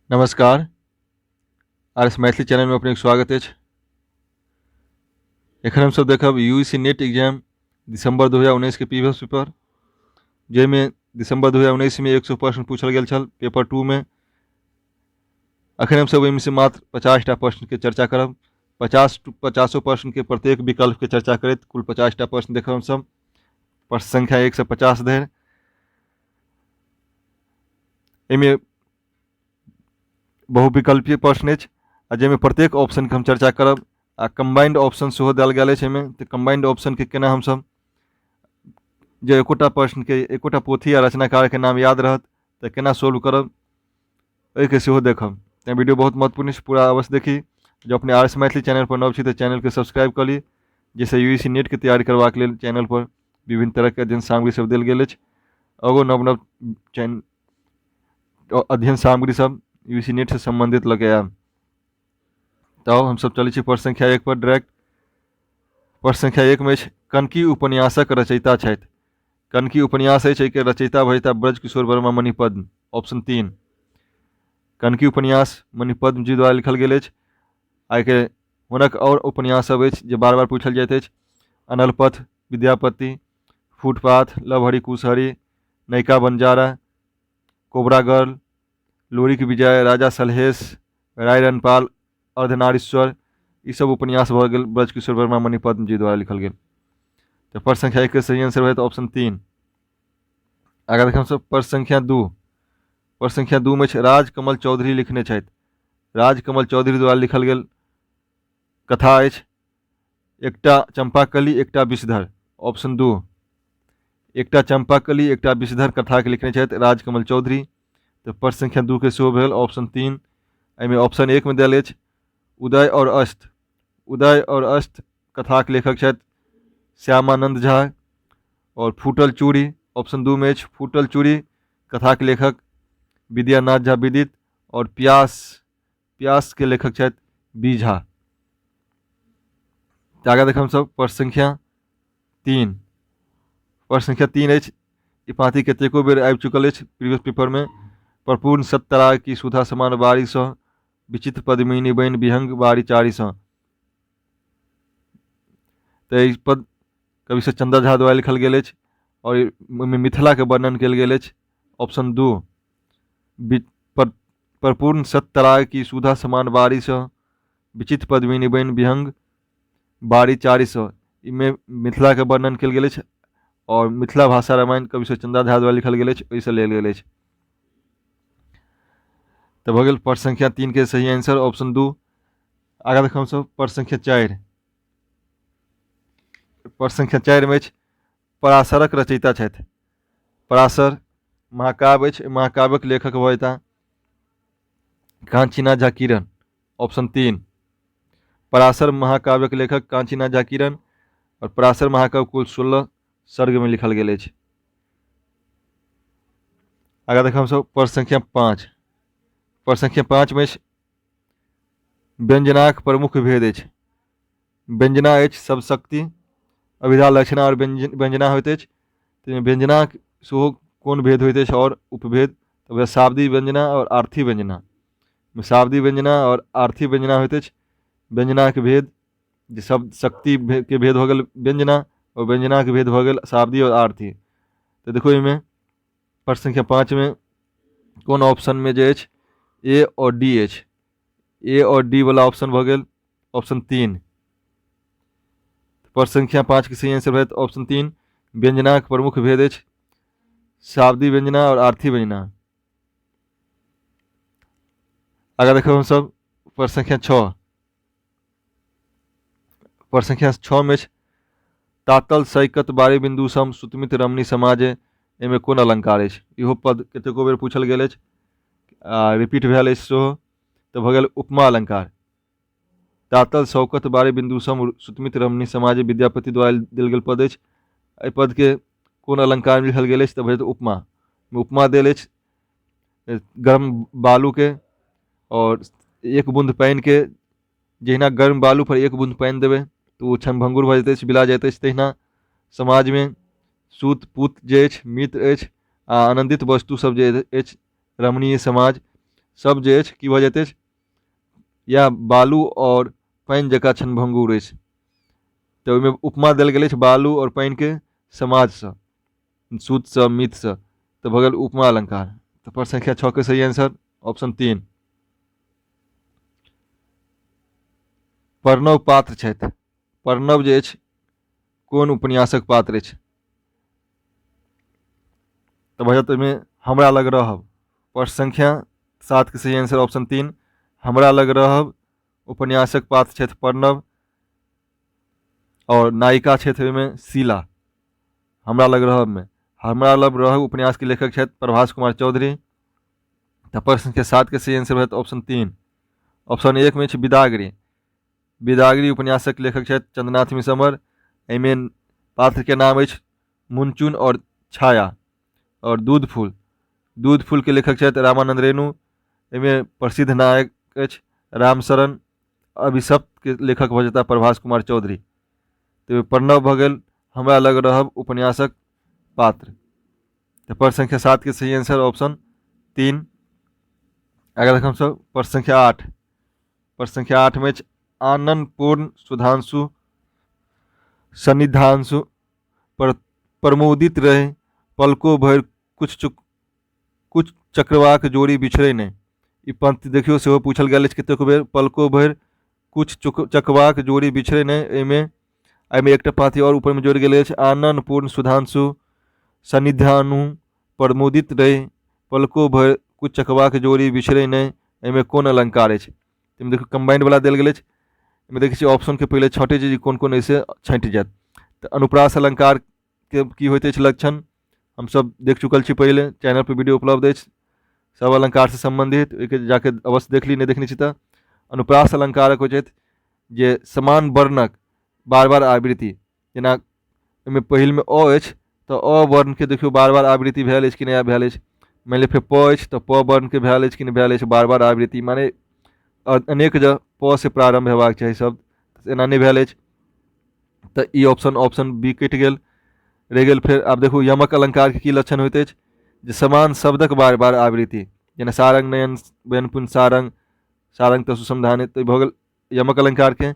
नमस्कार, R S Maithili चैनलमे अपनेके स्वागत अछि। एखन हमसभ देखब यू सी नेट एग्जाम दिसम्बर 2019 के प्रीवियस पेपर, जाहिमे दिसम्बर 2019मे 100 प्रश्न पूछल गेल छल पेपर 2मे। एखन हमसभ ओहिमे से मात्र 50टा प्रश्नके चर्चा करब। पचासो प्रश्नके प्रत्येक विकल्पके चर्चा करैत कुल 50टा प्रश्न देखब हमसभ। प्रश्न संख्या 150 धरि। एहिमे बहुविकल्पीय प्रश्न अछि आ जाहिमे प्रत्येक ऑप्शनके हम चर्चा करब आ कम्बाइंड ऑप्शन सेहो देल गेल अछि एहिमे। तऽ कम्बाइंड ऑप्शनके केना हमसभ जे एकोटा प्रश्नके एकोटा पोथी आ रचनाकारके नाम याद रहत तऽ केना सोल्व करब, एहिके सेहो देखब। तैँ वीडियो बहुत महत्वपूर्ण अछि, पूरा अवश्य देखी। जँ अपने आर एस मैथिली चैनल पर नव छी तऽ चैनलके सब्सक्राइब कऽ ली, जाहिसँ यू सी नेटके तैयारी करबाक लेल चैनल पर विभिन्न तरहके अध्ययन सामग्री सब देल गेल अछि। आगू नव नव चैन अध्ययन सामग्री सब यू सी नेटसँ सम्बन्धित लऽ के आयब। तऽ हमसब चलै छी प्रश्न संख्या 1 पर डायरेक्ट। प्रश्न संख्या 1 मे अछि, कनकी उपन्यासक रचयिता छथि। कनकी उपन्यास अछि, एहिके रचयिता भऽ जेताह ब्रजकिशोर वर्मा मणिपद्म, ऑप्शन 3। कनकी उपन्यास मणिपद्म जी द्वारा लिखल गेल अछि। आइके हुनक आओर उपन्यास सब अछि जे बार बार पूछल जाइत अछि, अनलपथ, विद्यापति, फुटपाथ, लवहरि कुशहरि, नैका बंजारा, कोबरा गर्ल, लोरिक विजय, राजा सलहेश, राय रणपाल, अर्धनारीश्वर, ई सब उपन्यास भऽ गेल ब्रजकिशोर वर्मा मणिपद्म जी द्वारा लिखल गेल। तऽ प्रश्न संख्या 1 के सही आंसर भऽ जायत ऑप्शन 3। आगाँ देखब हमसभ प्रश्न संख्या 2। प्रश्न संख्या 2 मे छै राजकमल चौधरी लिखने छथि। राजकमल चौधरी द्वारा लिखल गेल कथा अछि एकटा चंपाकली एकटा विषधर, ऑप्शन 2। एकटा चंपाकली एकटा विषधर कथाके लिखने छथि राजकमल चौधरी। तऽ प्रश्न संख्या 2 के सेहो भेल ऑप्शन 3। एहिमे ऑप्शन 1 मे देल अछि उदय और अस्त। उदय और अस्त कथाके लेखक छथि श्यामानंद झा। और फूटल चूड़ी ऑप्शन 2 मे अछि फूटल चूड़ी कथाके लेखक विद्यानाथ झा विदित। और प्यास, प्यास के लेखक छथि बी झा। तऽ आगाँ देखब हमसभ प्रश्न संख्या 3। प्रश्न संख्या 3 अछि, ई पाँति कतेको बेर आबि चुकल अछि प्रीवियस पेपरमे। प्रपूर्ण सत्तरा की सुधा समान बारीसँ विचित्र पद्मिनी बनि विहंग बारी चारीसँ। तऽ ई पद कवि से चंदा झा द्वारा लिखल गेल अछि और ओहिमे मिथिलाके वर्णन कयल गेल अछि, ऑप्शन 2। प्रपूर्ण सत्तराय की सुधा समान बारीसँ विचित्र पद्मिनी बनि विहंग बारी चारीसँ, एहिमे मिथिलाके वर्णन कयल गेल अछि और मिथिला भाषा रामायण कवि श्री चंदा झा द्वारा लिखल गेल अछि, ओहिसँ लेल गेल अछि। तऽ भऽ गेल प्रश्न संख्या 3 के सही आंसर ऑप्शन 2। आगाँ देखब हमसभ प्रश्न संख्या 4। प्रश्न संख्या 4 मे अछि पराशरक रचयिता छथि। पराशर महाकाव्य अछि, महाकाव्यक लेखक भऽ जेताह काञ्चीनाथ झा किरण, ऑप्शन 3। पराशर महाकाव्यक लेखक काञ्चीनाथ झा किरण और पराशर महाकाव्य कुल 16 सर्गमे लिखल गेल अछि। आगाँ देखब हमसभ प्रश्न संख्या 5। प्रश्न संख्या 5 मे अछि व्यंजनाक प्रमुख भेद अछि। व्यंजना अछि सब शक्ति, अभिधा, लक्षणा और व्यंजना होइत अछि। ताहिमे व्यंजनाक सेहो कोन भेद होइत अछि और उपभेद, तऽ वएह शाब्दी व्यंजना और आर्थी व्यंजना। शाब्दी व्यंजना और आर्थी व्यंजना होइत अछि। व्यंजनाक भेद जे शब्द शक्ति के भेद भऽ गेल व्यंजना, और व्यंजनाक भेद भऽ गेल शाब्दी और आर्थी। तऽ देखू एहिमे प्रश्न संख्या 5 मे कोन ऑप्शनमे जे अछि ए और डी अछि। ए और डी वाला ऑप्शन भऽ गेल ऑप्शन 3। प्रश्न संख्या 5 के सही आंसर भऽ ऑप्शन 3। व्यंजनाक प्रमुख भेद अछि शाब्दी व्यंजना और आर्थी व्यंजना। आगाँ देखब हमसभ प्रश्न संख्या 6। प्रश्न संख्या 6 मे अछि तातल सैकत बारी बिन्दु सम सुतमित रमणी समाजे, एहिमे कोन अलंकार अछि। इहो पद कतेको बेर पूछल गेल अछि आ रिपीट भेल अछि सेहो। तऽ भऽ गेल उपमा अलंकार। तातल शौकत बारी बिन्दु सम सुतमित रमणी समाजे विद्यापति द्वारा देल गेल पद अछि। एहि पदके कोन अलंकारमे लिखल गेल अछि, तऽ भऽ जेतै उपमा। उपमा देल अछि गर्म बालूके और एक बूंद पानिके, जहिना गर्म बालू पर एक बूंद पानि देबै तऽ ओ क्षणभंगुर भऽ जाइत अछि, बिला जाइत अछि, तहिना समाजमे सूत पूत जे अछि, मित्र अछि आ आनन्दित वस्तु सब जे अछि, रमणीय समाज सब जे अछि की भऽ जाइत अछि या बालू आओर पानि जकाँ क्षणभंगुर अछि। तऽ ओहिमे उपमा देल गेल अछि बालू आओर पानिके समाजसँ, सूतसँ, मितसँ। तऽ भऽ गेल उपमा अलंकार। तऽ प्रश्न संख्या 6 के सही आंसर ऑप्शन 3। प्रणव पात्र छथि। प्रणव जे अछि कोन उपन्यासक पात्र अछि? तऽ भऽ जायत ओहिमे हमरा लग रहब। प्रश्न संख्या 7 के सही आंसर ऑप्शन 3, हमरा लग रहब उपन्यासक पात्र छथि प्रणव और नायिका छथि ओहिमे शीला। हमरा लग रहबमे हमरा लग रहब उपन्यासके लेखक छथि प्रभास कुमार चौधरी। तऽ प्रश्न संख्या 7 के सही आंसर होयत ऑप्शन 3। ऑप्शन 1 मे अछि विदागरी। विदागरी उपन्यासक लेखक छथि चंद्रनाथ मिश्र अमर। एहिमे पात्रके नाम अछि मुनचुन और छाया। और दूध फूल, दूध फूल के लेखक छथि रामानंद रेणु। एहिमे प्रसिद्ध नायक अछि रामशरण। अभिशप्त के लेखक भऽ जेताह प्रभास कुमार चौधरी। तऽ प्रणव भऽ गेल हमरा लग रहब उपन्यासक पात्र। तऽ प्रश्न संख्या 7 के सही आंसर ऑप्शन 3। अगर हमसब प्रश्न संख्या 8, प्रश्न संख्या 8 में आनंद पूर्ण सुधांशु सन्निधांशु पर प्रमोदित रहे पलको भरि कुछ चक्रवाक जोड़ी बिछड़े नहि। ई पंक्ति देखियौ सेहो पूछल गेल अछि कतेको बेर। पलको भरि कुछ चकवाक जोड़ी बिछड़े नहि, एहिमे एकटा पाँति आओर ऊपरमे जोड़ि गेल अछि आनंद पूर्ण सुधांशु सन्निधानु प्रमोदित रहे पलको भरि कुछ चकवाक जोड़ी बिछड़े नहि, एहिमे कोन अलंकार अछि? एहिमे देखियौ कम्बाइंड वाला देल गेल अछि। एहिमे देखै छियै ऑप्शनके पहिले छँटै छै जे कोन कोन एहिसँ छँटि जायत। तऽ अनुप्रास अलंकारके की होइत अछि लक्षण हमसब देख चुकल छी पहिले, चैनल पर वीडियो उपलब्ध अछि सब अलंकारसँ सम्बन्धित, ओहिके जाके अवश्य देख ली नहि देखने छी तऽ। अनुप्रास अलंकारक होइत छथि जे समान वर्णक बार बार आवृत्ति, जेना ओहिमे पहिलमे अ अछि तऽ अ वर्णके देखियौ बार बार आवृत्ति भेल अछि कि नहि भेल अछि। मानि लिअ फेर प अछि तऽ प वर्णके भेल अछि कि नहि भेल अछि बार बार आवृत्ति, माने अनेक जगह प से प्रारम्भ हेबाक चाही शब्द, एना नहि भेल अछि। तऽ ई ऑप्शन ऑप्शन बी कटि गेल, रहि गेल फेर आब देखू यमक अलंकारके की लक्षण होइत अछि जे समान शब्दक बार बार आवृत्ति, जेना सारंग नयन वयन पुन सारंग, सारंग तऽ सुसंधान, तऽ भऽ गेल यमक अलंकारके।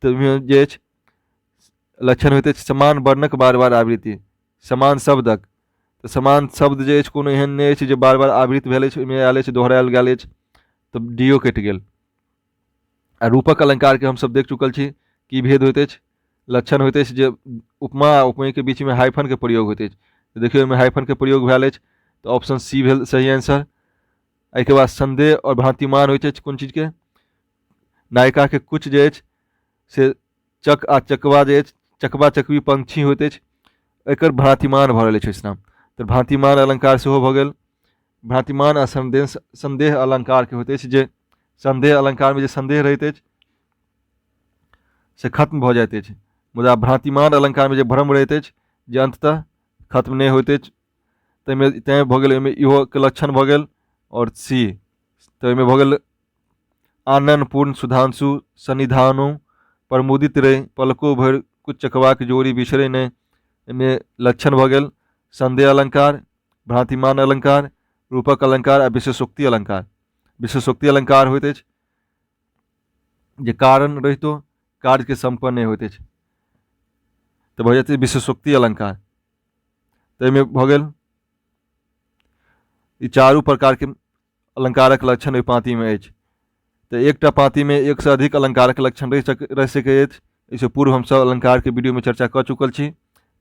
तऽ ओहिमे जे अछि लक्षण होइत अछि समान वर्णक बार बार आवृत्ति, समान शब्दक, तऽ समान शब्द जे अछि कोनो एहन नहि अछि जे बार बार आवृत्त भेल अछि, ओहिमे आयल अछि दोहरायल गेल अछि, तऽ डी ओ कटि गेल। आ रूपक अलंकारके हमसब देख चुकल छी की भेद होइत अछि, लक्षण होइत अछि जे उपमा आ उपमेयके बीचमे हाइफनके प्रयोग होइत अछि, तऽ देखियौ एहिमे हाइफनके प्रयोग भेल अछि तऽ ऑप्शन सी भेल सही आंसर। एहिके बाद संदेह आओर भ्रांतिमान होइत अछि कोन चीजके, नायिकाके कुछ जे अछि से चक आ चकवा जे अछि चकवा चकवी पंक्षी होइत अछि, एकर भ्रांतिमान भऽ रहल अछि ओहिठाम, तऽ भ्रांतिमान अलंकार सेहो भऽ गेल। भ्रांतिमान आ संदेह अलंकारके होइत अछि जे संदेह अलंकारमे जे संदेह रहैत अछि से खत्म भऽ जाइत अछि, मुदा भ्रांतिमान अलंकारमे जे भ्रम रहैत अछि जे अंततः खत्म नहि होइत अछि, ताहिमे तैँ भऽ गेल ओहिमे इहोके लक्षण भऽ गेल आओर सी, तऽ ओहिमे भऽ गेल आनन पूर्ण सुधांशु सन्निधानु प्रमुदित रहि पलको भरि कुछ चकवाक जोड़ी बिसरै नहि, एहिमे लक्षण भऽ गेल संदेह अलंकार, भ्रांतिमान अलंकार, रूपक अलंकार आ विशेषोक्ति अलंकार। विशेषोक्ति अलंकार होइत अछि जे कारण रहितो कार्यके सम्पन्न नहि होइत अछि, तऽ भऽ जेतै विशेषोक्ति अलंकार। तऽ एहिमे भऽ गेल ई चारू प्रकारके अलंकारक लक्षण ओहि पाँतिमे अछि। तऽ एकटा पाँतिमे एकसँ अधिक अलंकारक लक्षण रहि सकैत अछि, एहिसँ पूर्व हमसभ अलंकारके वीडियोमे चर्चा कऽ चुकल छी।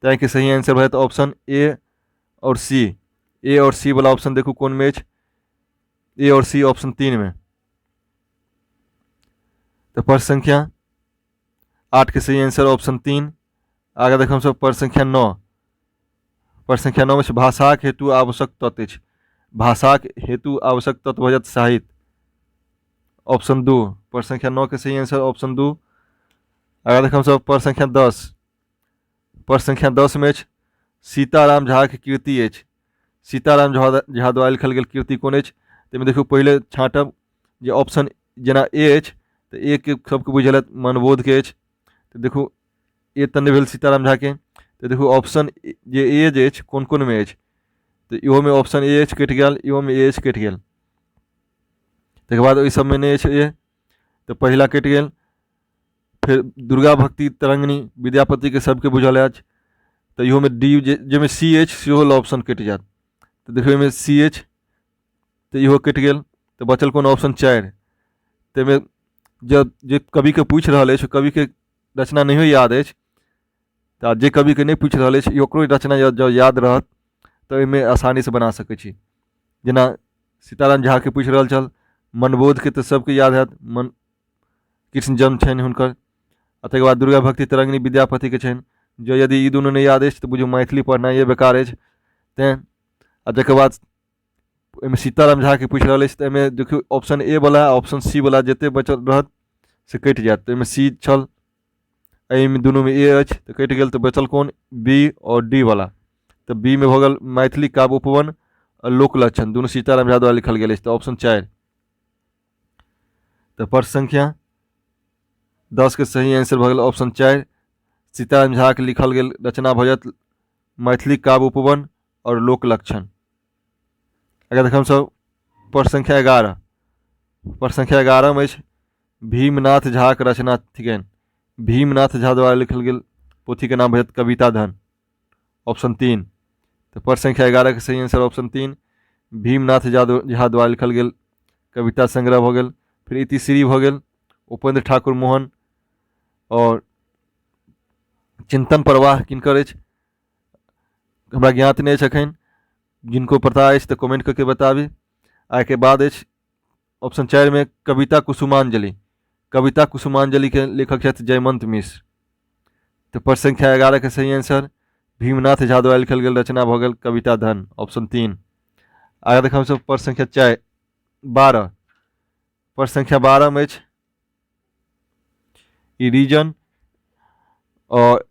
तैँ कि सही आंसर भऽ जायत ऑप्शन ए और सी। ए और सी वाला ऑप्शन देखू कोनमे अछि, ए और सी ऑप्शन 3 में। तऽ प्रश्न संख्या 8 के सही आंसर ऑप्शन 3। आगे देखब हमसभ प्रश्न संख्या 9। प्रश्न संख्या 9 में भाषाक हेतु आवश्यक तत्व अछि। भाषाक हेतु आवश्यक तत्व भऽ जायत साहित्य, ऑप्शन 2। प्रश्न संख्या 9 के सही आंसर ऑप्शन 2। आगे देखब हमसभ प्रश्न संख्या 10। प्रश्न संख्या 10 में अछि सीताराम झा के कृति अछि। सीताराम झा द्वारा लिखल गेल कृति कोन अछि? ताहिमे देखियौ पहिले छाँटब जे ऑप्शन जेना ए अछि तऽ ए के सबके बुझल हैत मनबोधके अछि, तऽ देखू ए तऽ नहि भेल सीताराम झाके, तऽ देखू ऑप्शन जे ए जे अछि कोन कोनमे अछि, तऽ इहोमे ऑप्शन ए अछि कटि गेल, इहोमे ए अछि कटि गेल। तकर बाद ओहि सबमे नहि अछि ए, तऽ पहिला कटि गेल। फेर दुर्गा भक्ति तरंगिणी विद्यापतिके सबके बुझल अछि, तऽ इहोमे डी जाहिमे सी अछि सेहो ऑप्शन कटि जायत। तऽ देखियौ एहिमे सी अछि तऽ इहो कटि गेल, तऽ बचल कोन ऑप्शन 4। ताहिमे जब जे कविके पूछि रहल अछि कविके रचना नहियो याद अछि, तऽ जे कविके नहि पूछि रहल अछि ओकरो रचना जँ याद रहत तऽ ओहिमे आसानीसँ बना सकै छी। जेना सीताराम झाके पूछि रहल छल, मनबोधके तऽ सबके याद हैत, मन कृष्ण जन्म छनि हुनकर, आ तकर बाद दुर्गा भक्ति तरंगिणी विद्यापतिके छनि। जँ यदि ई दुनू नहि याद अछि तऽ बुझू मैथिली पढ़नाइए बेकार अछि। तैँ आ तकर बाद ओहिमे सीताराम झाके पूछि रहल अछि, तऽ एहिमे देखियौ ऑप्शन ए वला आ ऑप्शन सी वला जतेक बचल रहत से कटि जायत। तऽ एहिमे सी छल, एहिमे दुनूमे ए अछि तऽ कटि गेल, तऽ बचल कोन बी आओर डी वला। तऽ बी मे भऽ गेल मैथिली काव्य उपवन आ लोक लक्षण, दुनू सीताराम झा द्वारा लिखल गेल अछि, तऽ ऑप्शन 4। तऽ प्रश्न संख्या 10 के सही आंसर भऽ गेल ऑप्शन 4, सीताराम झाके लिखल गेल रचना भऽ जायत मैथिली काव्य उपवन आओर लोक लक्षण। अगर देखब हमसब प्रश्न संख्या 11, प्रश्न संख्या 11 मे अछि भीमनाथ झाक रचना थिकनि। भीमनाथ झा द्वारा लिखल गेल पोथीके नाम भऽ जायत कविता धन, ऑप्शन 3। तऽ प्रश्न संख्या 11 के सही आंसर ऑप्शन 3, भीमनाथ झा द्वारा लिखल गेल कविता संग्रह भऽ गेल। फेर इतिश्री भऽ गेल उपेंद्र ठाकुर मोहन, आओर चिंतन प्रवाह किनकर अछि हमरा ज्ञात नहि अछि एखन, जिनको पता अछि तऽ कमेंट कऽ के बताबी। आ एहिके बाद अछि ऑप्शन 4 मे कविता कुसुमांजलि, कविता कुसुमांजलिके लेखक छथि जयमंत मिश्र। तऽ प्रश्न संख्या 11 के सही आंसर भीमनाथ झा द्वारा लिखल गेल रचना भऽ गेल कविता धन, ऑप्शन 3। आगे देखब हमसब प्रश्न संख्या 12, प्रश्न संख्या 12 मे अछि ई रीजन और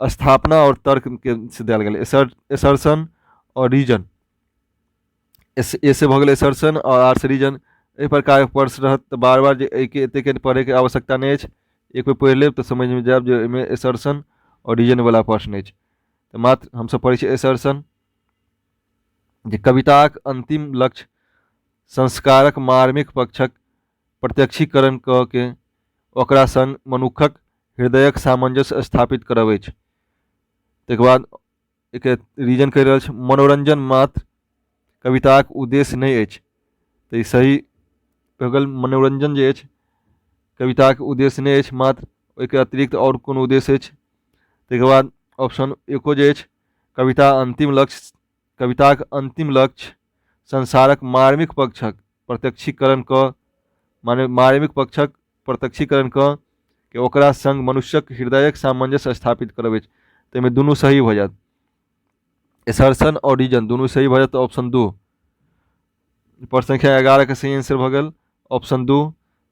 स्थापना और तर्क के से देल गेल, एसर्सन और रीजन, एस ए से भऽ गेल एसर्सन और आर से रीजन। एहि प्रकारके प्रश्न रहत तऽ बार बार जे एहिके एतेक पढ़ैके आवश्यकता नहि अछि, एक बेर पढ़ि लेब तऽ समझमे जायब जे एहिमे एसर्सन और रीजनवला प्रश्न अछि। तऽ मात्र हमसब पढ़ै छियै एसर्सन, जे कविताक अन्तिम लक्ष्य संस्कारक मार्मिक पक्षक प्रत्यक्षीकरण कऽ के ओकरा संग मनुक्खक हृदयक सामंजस्य स्थापित करब अछि। तकर बाद एक रीजन कहि रहल छै मनोरंजन मात्र कविताक उद्देश्य नहि अछि। तऽ ई सही भऽ गेल, मनोरंजन जे अछि कविताक उद्देश्य नहि अछि मात्र, ओहिके अतिरिक्त आओर कोनो उद्देश्य अछि। तकर बाद ऑप्शन एको जे अछि कविता अंतिम लक्ष्य, कविताक अंतिम लक्ष्य संसारक मार्मिक पक्षक प्रत्यक्षीकरण कऽ, माने मार्मिक पक्षक प्रत्यक्षीकरण कऽ के ओकरा संग मनुष्यक हृदयक सामंजस्य स्थापित करब अछि। तऽ एहिमे दुनू सही भऽ जायत, एसर्सन और रीजन दुनू सही भऽ जायत, ऑप्शन 2। प्रश्न संख्या 11 के सही आंसर भऽ गेल ऑप्शन 2,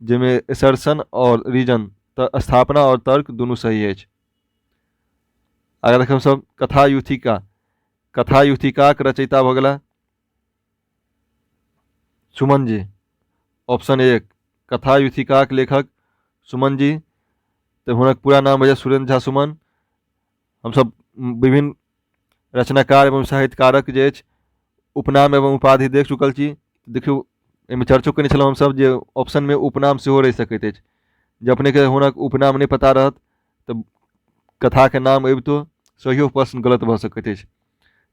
जाहिमे एसर्सन और रीजन तऽ स्थापना और तर्क दुनू सही अछि। आगे देखब सब कथा युथिका, कथा युथिकाक रचयिता भऽ गेला सुमन जी, ऑप्शन 1। कथा युथिकाक लेखक सुमन जी, तऽ हुनक पूरा नाम भऽ जायत सुरेंद्र झा सुमन। हमसब विभिन्न रचनाकार एवं साहित्यकारक जे अछि उपनाम एवं उपाधि देख चुकल छी। देखियौ एहिमे चर्चो कयने छलहुँ हमसब जे ऑप्शनमे उपनाम सेहो रहि सकैत अछि, जे अपनेके हुनक उपनाम नहि पता रहत तऽ कथाके नाम अबितो सहियो प्रश्न गलत भऽ सकैत अछि।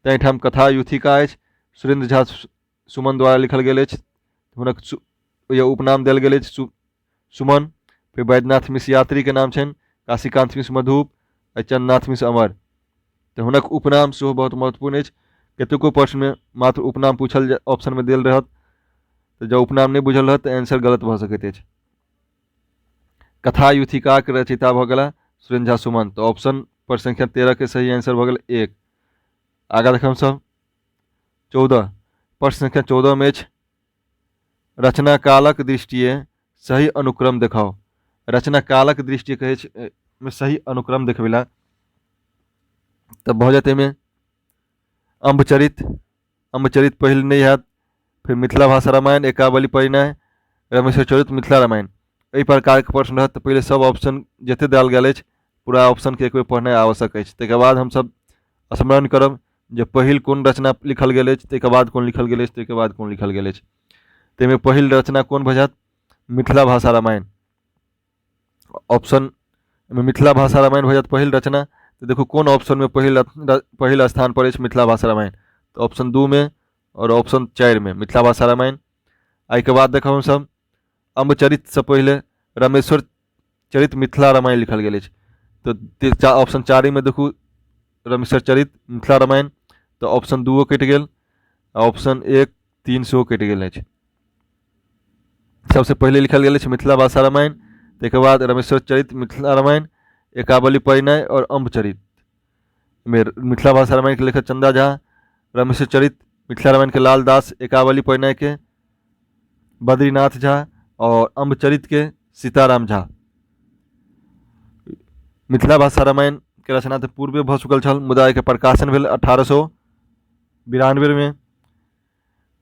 तैँ एहिठाम कथा युथिका अछि, सुरेंद्र झा सुमन द्वारा लिखल गेल अछि, हुनक उपनाम देल गेल अछि सुमन। फेर वैद्यनाथ मिश्र यात्रीके नाम छनि, काशीकान्त मिश्र मधुप आ चन्द्रनाथ मिश्र अमर। तऽ हुनक उपनाम सेहो बहुत महत्वपूर्ण अछि। कतेको प्रश्नमे मात्र उपनाम पूछल ऑप्शनमे देल रहत, तऽ जँ उपनाम नहि बुझल रहत तऽ आंसर गलत भऽ सकैत अछि। कथा युथिकाक रचयिता भऽ गेला सुरेंद्र झा सुमन, तऽ ऑप्शन पर संख्या 13 के सही आंसर भऽ गेल 1। आगाँ देखब हमसब 14, प्रश्न संख्या 14 मे अछि रचनाकालक दृष्टिए सही अनुक्रम देखाउ। रचनाकालक दृष्टिए कहै छै मे सही अनुक्रम देखबै ला, तऽ भऽ जायत एहिमे अम्बचरित, अम्बचरित पहिल नहि हैत, फेर मिथिला भाषा रामायण, एकावली परिणय, रमेश्वर चरित, मिथिला रामायण। एहि प्रकारके प्रश्न रहत तऽ पहिले सब ऑप्शन जते देल गेल अछि पूरा ऑप्शनके एक बेर पढ़नाइ आवश्यक अछि। ताहिके बाद हमसब स्मरण करब जे पहिल कोन रचना लिखल गेल अछि, ताहिके बाद कोन लिखल गेल अछि, ताहिके बाद कोन लिखल गेल अछि। ताहिमे पहिल रचना कोन भऽ जायत? मिथिला भाषा रामायण। ऑप्शन मिथिला भाषा रामायण भऽ जायत पहिल रचना। तऽ देखू कोन ऑप्शनमे पहिल पहिल स्थान पर अछि मिथिला भाषा रामायण, तऽ ऑप्शन 2मे आओर ऑप्शन 4मे मिथिला भाषा रामायण। एहिके बाद देखब हमसभ अम्बचरितसँ पहिले रमेश्वर चरित मिथिला रामायण लिखल गेल अछि, तऽ ऑप्शन 4मे देखू रमेश्वर चरित मिथिला रामायण, तऽ ऑप्शन 2 कटि गेल, ऑप्शन 1 3 सेहो कटि गेल अछि। सबसे पहिले लिखल गेल अछि मिथिला भाषा रामायण, ताहिके बाद रमेश्वर चरित मिथिला रामायण, एकावली परिणय आओर अम्बचरित। मिथिला भाषा रामायण के लेखक चंदा झा, रमेश्वर चरित मिथिला रामायण के लाल दास, एकावली परिणय के बद्रीनाथ झा और अम्बचरित के सीताराम झा। मिथिला भाषा रामायण के रचना तऽ पूर्वे भऽ चुकल छल, मुदा एकर प्रकाशन भेल 1892 में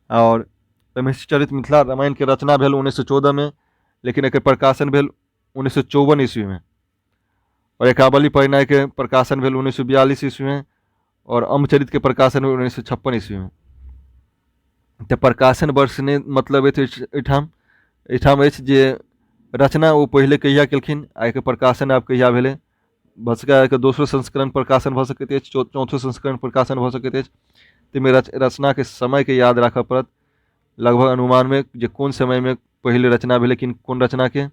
और रमेश चरित मिथिला रामायण के रचना भेल 1914 में, लेकिन एकर प्रकाशन भेल 1954 ईस्वी में और एकावली परिणय के प्रकाशन भेल 1942 ईस्वी में और अम्बचरित के प्रकाशन भेल 1956 ईस्वी में। तऽ प्रकाशन वर्ष नहि मतलब अछि एहिठाम, एहिठाम अछि जे रचना ओ पहिले कहिया केलखिन आ एकर प्रकाशन आब कहिया भेलै। भऽ सकैए एकर दोसरो संस्करण प्रकाशन भऽ सकैत अछि, चौथो संस्करण प्रकाशन भऽ सकैत अछि। ताहिमे रचनाके समयके याद राखऽ पड़त, लगभग अनुमानमे जे कोन समयमे पहिले रचना भेलै, कोन रचनाके,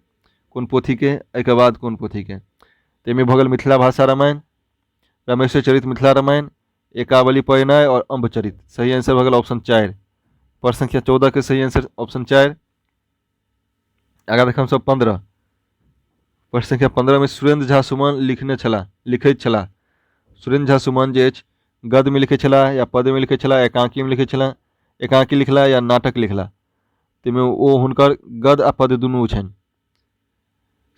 कोन पोथीके, एहिके बाद कोन पोथीके। ताहिमे भऽ गेल मिथिला भाषा रामायण, रमेश्वर चरित मिथिला रामायण, एकावली परिणय और अम्बचरित। सही आंसर भऽ गेल ऑप्शन 4, प्रश्न संख्या 14 के सही आंसर ऑप्शन 4। आगाँ देखब हमसभ 15, प्रश्न संख्या 15 में सुरेंद्र झा सुमन लिखने छलाह, लिखैत छलाह। सुरेंद्र झा सुमन जे अछि गद्यमे लिखैत छलाह या पद्यमे लिखैत छलाह, एकांकीमे लिखैत छलाह, एकांकी लिखला या नाटक लिखला, ताहिमे ओ हुनकर गद्य आ पद्य दुनू छनि।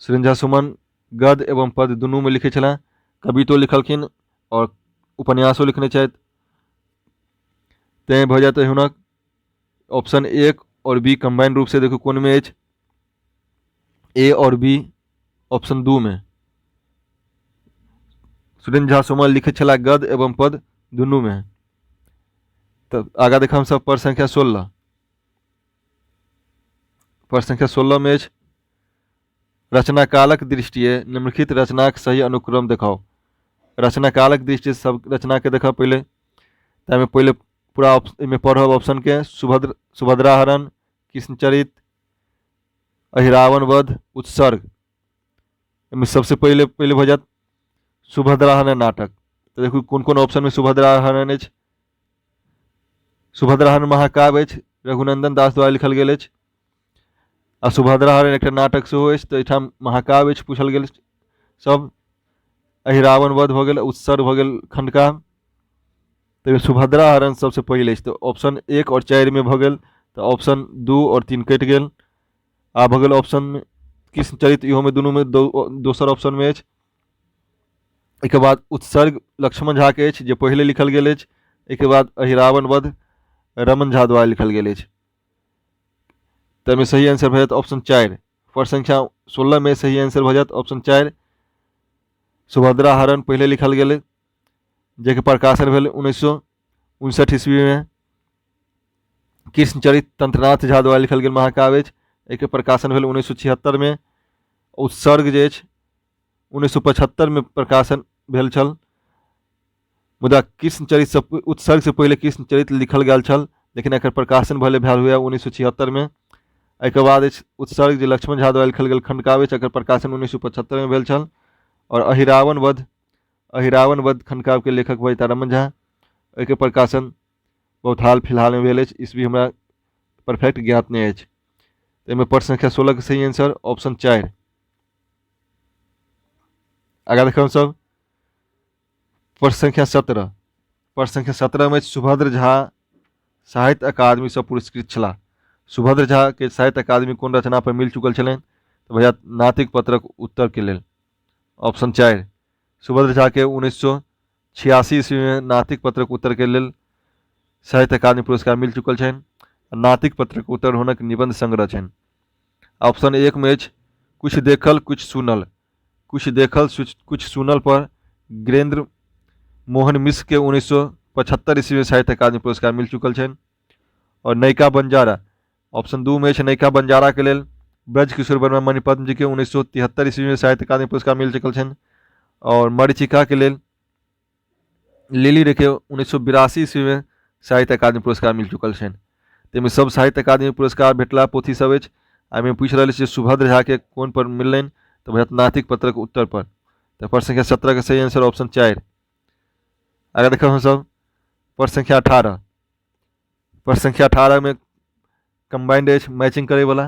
सुरेंद्र झा सुमन गद्य एवं पद्य दुनूमे लिखैत छलाह, कवितो लिखलखिन आओर उपन्यासो लिखने छथि, तैँ भऽ जायत हुनक ऑप्शन 1 और बी कंबाइन रूप से। देखू कोन में अछि, ए और बी ऑप्शन 2 में। सुरेंद्र झा सुमन लिखैत छलाह गद्य एवं पद दुनू में। तब आगा देखब हमसभ प्रश्न संख्या 16, प्रश्न संख्या 16 में अछि रचनाकालक दृष्टिये निम्नलिखित रचनाक सही अनुक्रम देखाउ। रचनाकालक दृष्टि सब रचनाके देखब पहिले, ताहिमे पहिले पूरा एहिमे पढ़ब ऑप्शनके, सुभद्राहरण, कृष्णचरित, अहिरावण वध, उत्सर्ग। एहिमे सबसे पहिले पहिले भऽ जायत सुभद्राहरण नाटक। तऽ देखू कोन कोन ऑप्शनमे सुभद्राहरण अछि। सुभद्राहरण महाकाव्य अछि, रघुनंदन दास द्वारा लिखल गेल अछि, आ सुभद्राहरण एकटा नाटक सेहो अछि, तऽ एहिठाम महाकाव्य अछि पूछल गेल सब। अहिरावण वध भऽ गेल, उत्सर्ग भऽ गेल खंडकाव्य, ताहिमे सुभद्राहरण सबसँ पहिल अछि, तऽ ऑप्शन 1 आओर 4 मे भऽ गेल, तऽ ऑप्शन 2 आओर 3 कटि गेल। आ भऽ गेल ऑप्शन कृष्णचरित, इहोमे दुनूमे दोसर ऑप्शनमे अछि। एहिके बाद उत्सर्ग लक्ष्मण झाके अछि जे पहिले लिखल गेल अछि, एहिके बाद अहिरावण वध रमण झा द्वारा लिखल गेल अछि। ताहिमे सही आंसर भऽ जायत ऑप्शन 4, प्रश्न संख्या 16 मे सही आंसर भऽ जायत ऑप्शन 4। सुभद्रा हरण पहिले लिखल गेल, जाहिके प्रकाशन भेल 1959 ईस्वीमे। कृष्णचरित तंत्रनाथ झा द्वारा लिखल गेल महाकाव्य अछि, एहिके प्रकाशन भेल 1976 मे। उत्सर्ग जे अछि 1975 मे प्रकाशन भेल छल, मुदा कृष्णचरित से उत्सर्ग से पहिले कृष्णचरित लिखल गेल छल, लेकिन एकर प्रकाशन भले भेल हुए 1976 मे। एहिके बाद अछि उत्सर्ग जे लक्ष्मण झा द्वारा लिखल गेल खंडकाव्य अछि, एकर प्रकाशन 1975 मे भेल छल। और अहिरावण वध, अहिरावण वध खंडकाव्य के लेखक भऽ रमन झा, एहिके प्रकाशन बहुत हाल फिलहालमे भेल अछि, ईस्वी हमरा परफेक्ट ज्ञात नहि अछि। एहिमे प्रश्न संख्या 16 के सही आंसर ऑप्शन 4। आगाँ देखब सब प्रश्न संख्या 17, प्रश्न संख्या 17 में सुभद्र झा साहित्य अकादमी से पुरस्कृत छलाह। सुभद्र झा के साहित्य अकादमी कोन रचना पर मिल चुकल छलनि? तऽ भैया नातिक पत्रक उत्तर के लेल ऑप्शन 4। सुभद्र झा के 1986 ईस्वी में नातिक पत्रक उत्तर के लेल साहित्य अकादमी पुरस्कार मिल चुकल छनि। नातिक पत्रक उत्तर हुनक निबंध संग्रह छनि। ऑप्शन 1 में अछि कुछ देखल कुछ सुनल, कुछ देखल कुछ सुनल पर गिरेंद्र मोहन मिश्र के 1975 ईस्वी में साहित्य अकादमी पुरस्कार मिल चुकल छनि। और नयिका बंजारा, ऑप्शन 2 मे अछि नैका बंजारा के लेल ब्रजकिशोर वर्मा मणिपद्म जी के 1973 ईस्वी में साहित्य अकादमी पुरस्कार मिल चुकल छनि। और मरीचिका के लेल लिली रे के 1982 ईस्वी में साहित्य अकादमी पुरस्कार मिल चुकल छनि। ताहिमे सब साहित्य अकादमी पुरस्कार भेटला पोथी सब अछि। एहिमे पूछि रहल छी सुभद्र झा के कोन पर मिललनि, तऽ भैया नातिक पत्रक उत्तर पर। तऽ प्रश्न संख्या 17 के सही आंसर ऑप्शन 4। आगे देखब हमसब प्रश्न संख्या 18। प्रश्न संख्या 18 में कम्बाइंड अछि मैचिंग करैवला।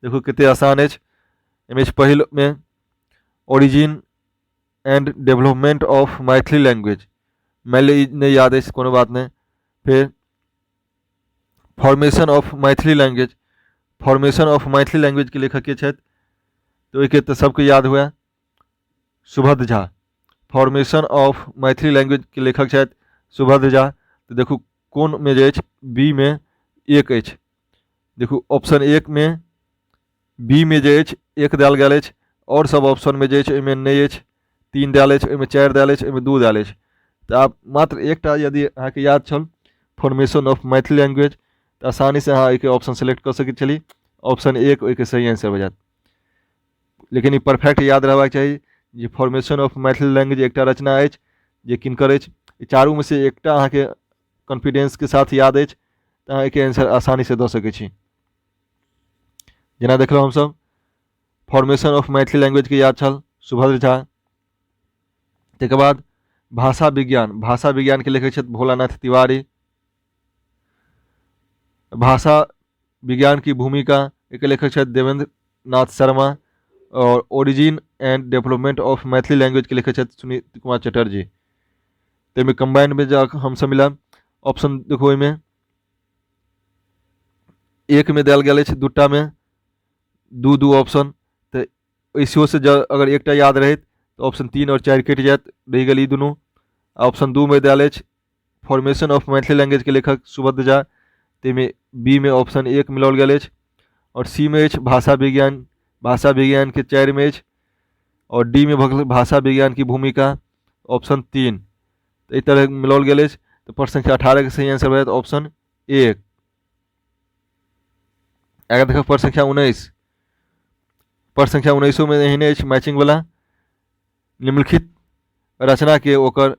देखू कते आसान अछि। एहिमे अछि पहिल में origin and development of Maithili language, मानि लिअ ई नहि याद अछि कोनो बात नहि। फेर formation of Maithili language, formation of Maithili language के लेखक के छथि, तऽ ओहिके तऽ सबके याद हुए Subhadra Jha. Formation of Maithili language के लेखक छथि सुभद्र झा। तऽ देखू कोन मे जे अछि बी मे 1 अछि। देखू ऑप्शन 1 मे बी मे जे अछि 1 देल गेल अछि, आओर सब ऑप्शन मे जे अछि ओहिमे नहि अछि, 3 देल अछि, ओहिमे 4 देल अछि, ओहिमे 2 देल अछि। तऽ आब मात्र एकटा यदि अहाँके याद छल फॉर्मेशन ऑफ मैथिली लैंग्वेज, तऽ आसानीसँ अहाँ एहिके ऑप्शन सेलेक्ट कऽ सकैत छली। ऑप्शन 1 ओहिके सही आंसर भऽ जायत। लेकिन ई परफेक्ट याद रहबाक चाही जे फॉर्मेशन ऑफ मैथिली लैंग्वेज एकटा रचना अछि जे किनकर अछि। ई चारूमे से एकटा अहाँके कॉन्फिडेंसके साथ याद अछि तऽ अहाँ एहिके आंसर आसानीसँ दऽ सकै छी। जेना देखलहुँ हमसब फॉर्मेशन ऑफ मैथिली लैंग्वेजके याद छल सुभद्र झा। ताहिके बाद भाषा विज्ञान, भाषा विज्ञानके लेखक छथि भोलानाथ तिवारी। भाषा विज्ञान की भूमिका एकर लेखक छथि देवेंद्र नाथ शर्मा। और origin and development of Maithili language के लेखक छथि सुनीत कुमार चटर्जी। ताहिमे कम्बाइंड में जँ हमसब मिलायब ऑप्शन देखू ओहिमे 1 में देल गेल अछि, दूटा में दू दू ऑप्शन, तऽ एहिसँ जँ अगर एकटा याद रहैत तऽ ऑप्शन 3 और 4 कटि जायत, रहि गेल ई दुनू। ऑप्शन 2 में देल अछि फॉर्मेशन ऑफ मैथिली लैंग्वेज के लेखक सुभद्र झा, ताहिमे बी मे ऑप्शन 1 मिलाओल गेल अछि। और सी मे अछि भाषा विज्ञान, भाषा विज्ञान के 4 में अछि। और डी में भऽ गेल भाषा विज्ञान की भूमिका ऑप्शन 3। तऽ एहि तरह मिलाओल गेल अछि। तऽ प्रश्न संख्या 18 के सही आंसर भऽ जायत ऑप्शन 1। आगे देखब प्रश्न संख्या 19। प्रश्न संख्या 19 में एहने अछि मैचिंग वाला। निम्नलिखित रचना के ओकर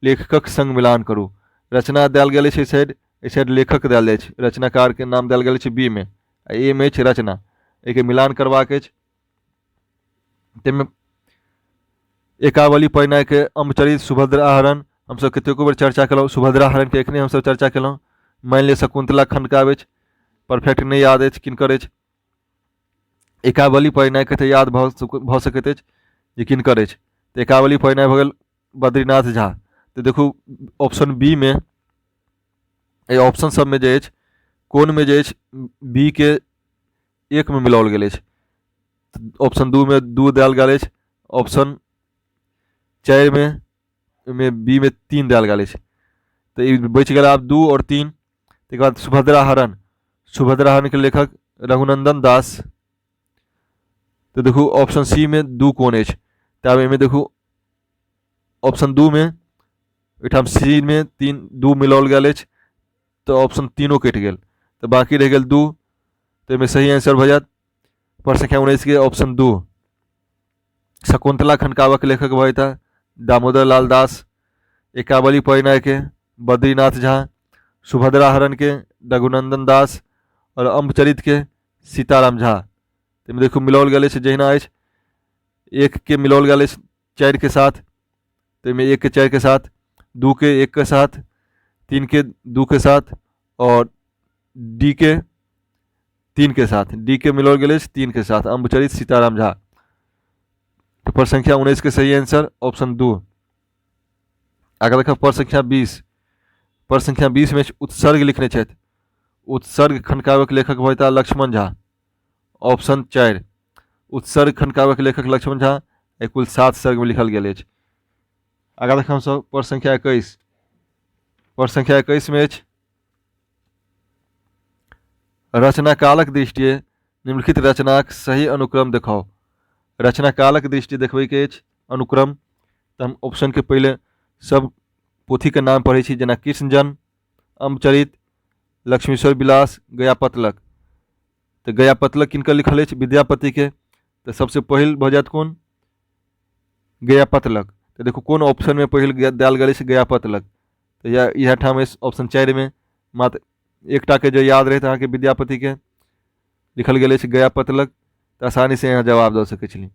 लेखकक संग मिलान करू। रचना देल गेल अछि एहि साइड, एहि साइड लेखक देल जाइ छै, रचनाकार के नाम देल गेल अछि बी मे, आ ए मे अछि रचना। एहिके मिलान करबाक अछि। ताहिमे एकावली परिणयके अम्बचरित सुभद्रा हरण हमसब कतेको बेर चर्चा केलहुँ। सुभद्रा हरणके एखने हमसब चर्चा केलहुँ। मानि लिअ शकुन्तला खण्डकाव्य अछि, परफेक्ट नहि याद अछि किनकर अछि। एकावली परिणयके तऽ याद भऽ सकैत अछि जे किनकर अछि। तऽ एकावली परिणय भऽ गेल बद्रीनाथ झा। तऽ देखू ऑप्शन बी मे एहि ऑप्शन सबमे जे अछि कोनमे जे अछि बी के 1 मे मिलाओल गेल अछि, ऑप्शन 2 मे 2 देल गेल अछि, ऑप्शन 4 मे ओहिमे बी मे 3 देल गेल अछि। तऽ ई बचि गेल आब 2 और 3। ताहिके बाद सुभद्रा हरण, सुभद्रा हरण के लेखक रघुनंदन दास। तऽ देखू ऑप्शन सी मे 2 कोन अछि, तऽ आब एहिमे देखू ऑप्शन 2 मे ओहिठाम सी मे 3 2 मिलाओल गेल अछि, तऽ ऑप्शन 3 कटि गेल, तऽ बाँकी रहि गेल 2। तऽ एहिमे सही आंसर भऽ जायत प्रश्न संख्या 19 के ऑप्शन 2। शकुन्तला खण्डकाव्यक लेखक भऽ जेता दामोदर लाल दास, एकावली परिणय के बद्रीनाथ झा, सुभद्रा हरण के रघुनंदन दास और अम्बचरित के सीताराम झा। ताहिमे देखू मिलाओल गेल अछि जहिना अछि, 1 के मिलाओल गेल अछि 4 के साथ, ताहिमे 1 के 4 के साथ, 2 के 1 के साथ, 3 के 2 के साथ और डी के 3 के साथ, डी के मिलाओल गेल अछि 3 के साथ, अम्बचरित सीताराम झा। तो प्रश्न संख्या 19 के सही आंसर ऑप्शन 2। आगे देखब प्रश्न संख्या 20। प्रश्न संख्या 20 में उत्सर्ग लिखने छथि। उत्सर्ग खण्डकाव्यक लेखक भऽ जेताह लक्ष्मण झा, ऑप्शन 4। उत्सर्ग खण्डकाव्यक लेखक लक्ष्मण झा, एहि कुल 7 सर्ग में लिखल गेल अछि। आगाँ देखब हमसब प्रश्न संख्या 21। प्रश्न संख्या 21 में अछि रचनाकालक दृष्टिए निम्नलिखित रचनाक सही अनुक्रम देखाउ। रचनाकालक दृष्टि देखबैके अछि अनुक्रम, तऽ हम ऑप्शनके पहिले सब पोथीके नाम पढ़ै छी, जेना कृष्णजन्म, अम्बचरित, लक्ष्मीश्वर विलास, गया पतलक। तऽ गया पतलक किनकर लिखल अछि? विद्यापतिके। तऽ सबसँ पहिल भऽ जायत कोन? गया पतलक। तऽ देखू कोन ऑप्शनमे पहिल देल गेल अछि गया पतलक। तऽ इएह ठाम अछि ऑप्शन 4मे। मात्र एकटाके जे याद रहैत अहाँके विद्यापतिके लिखल गेल अछि गया पतलक, तऽ आसानीसँ यहाँ जवाब दऽ सकै छलियै।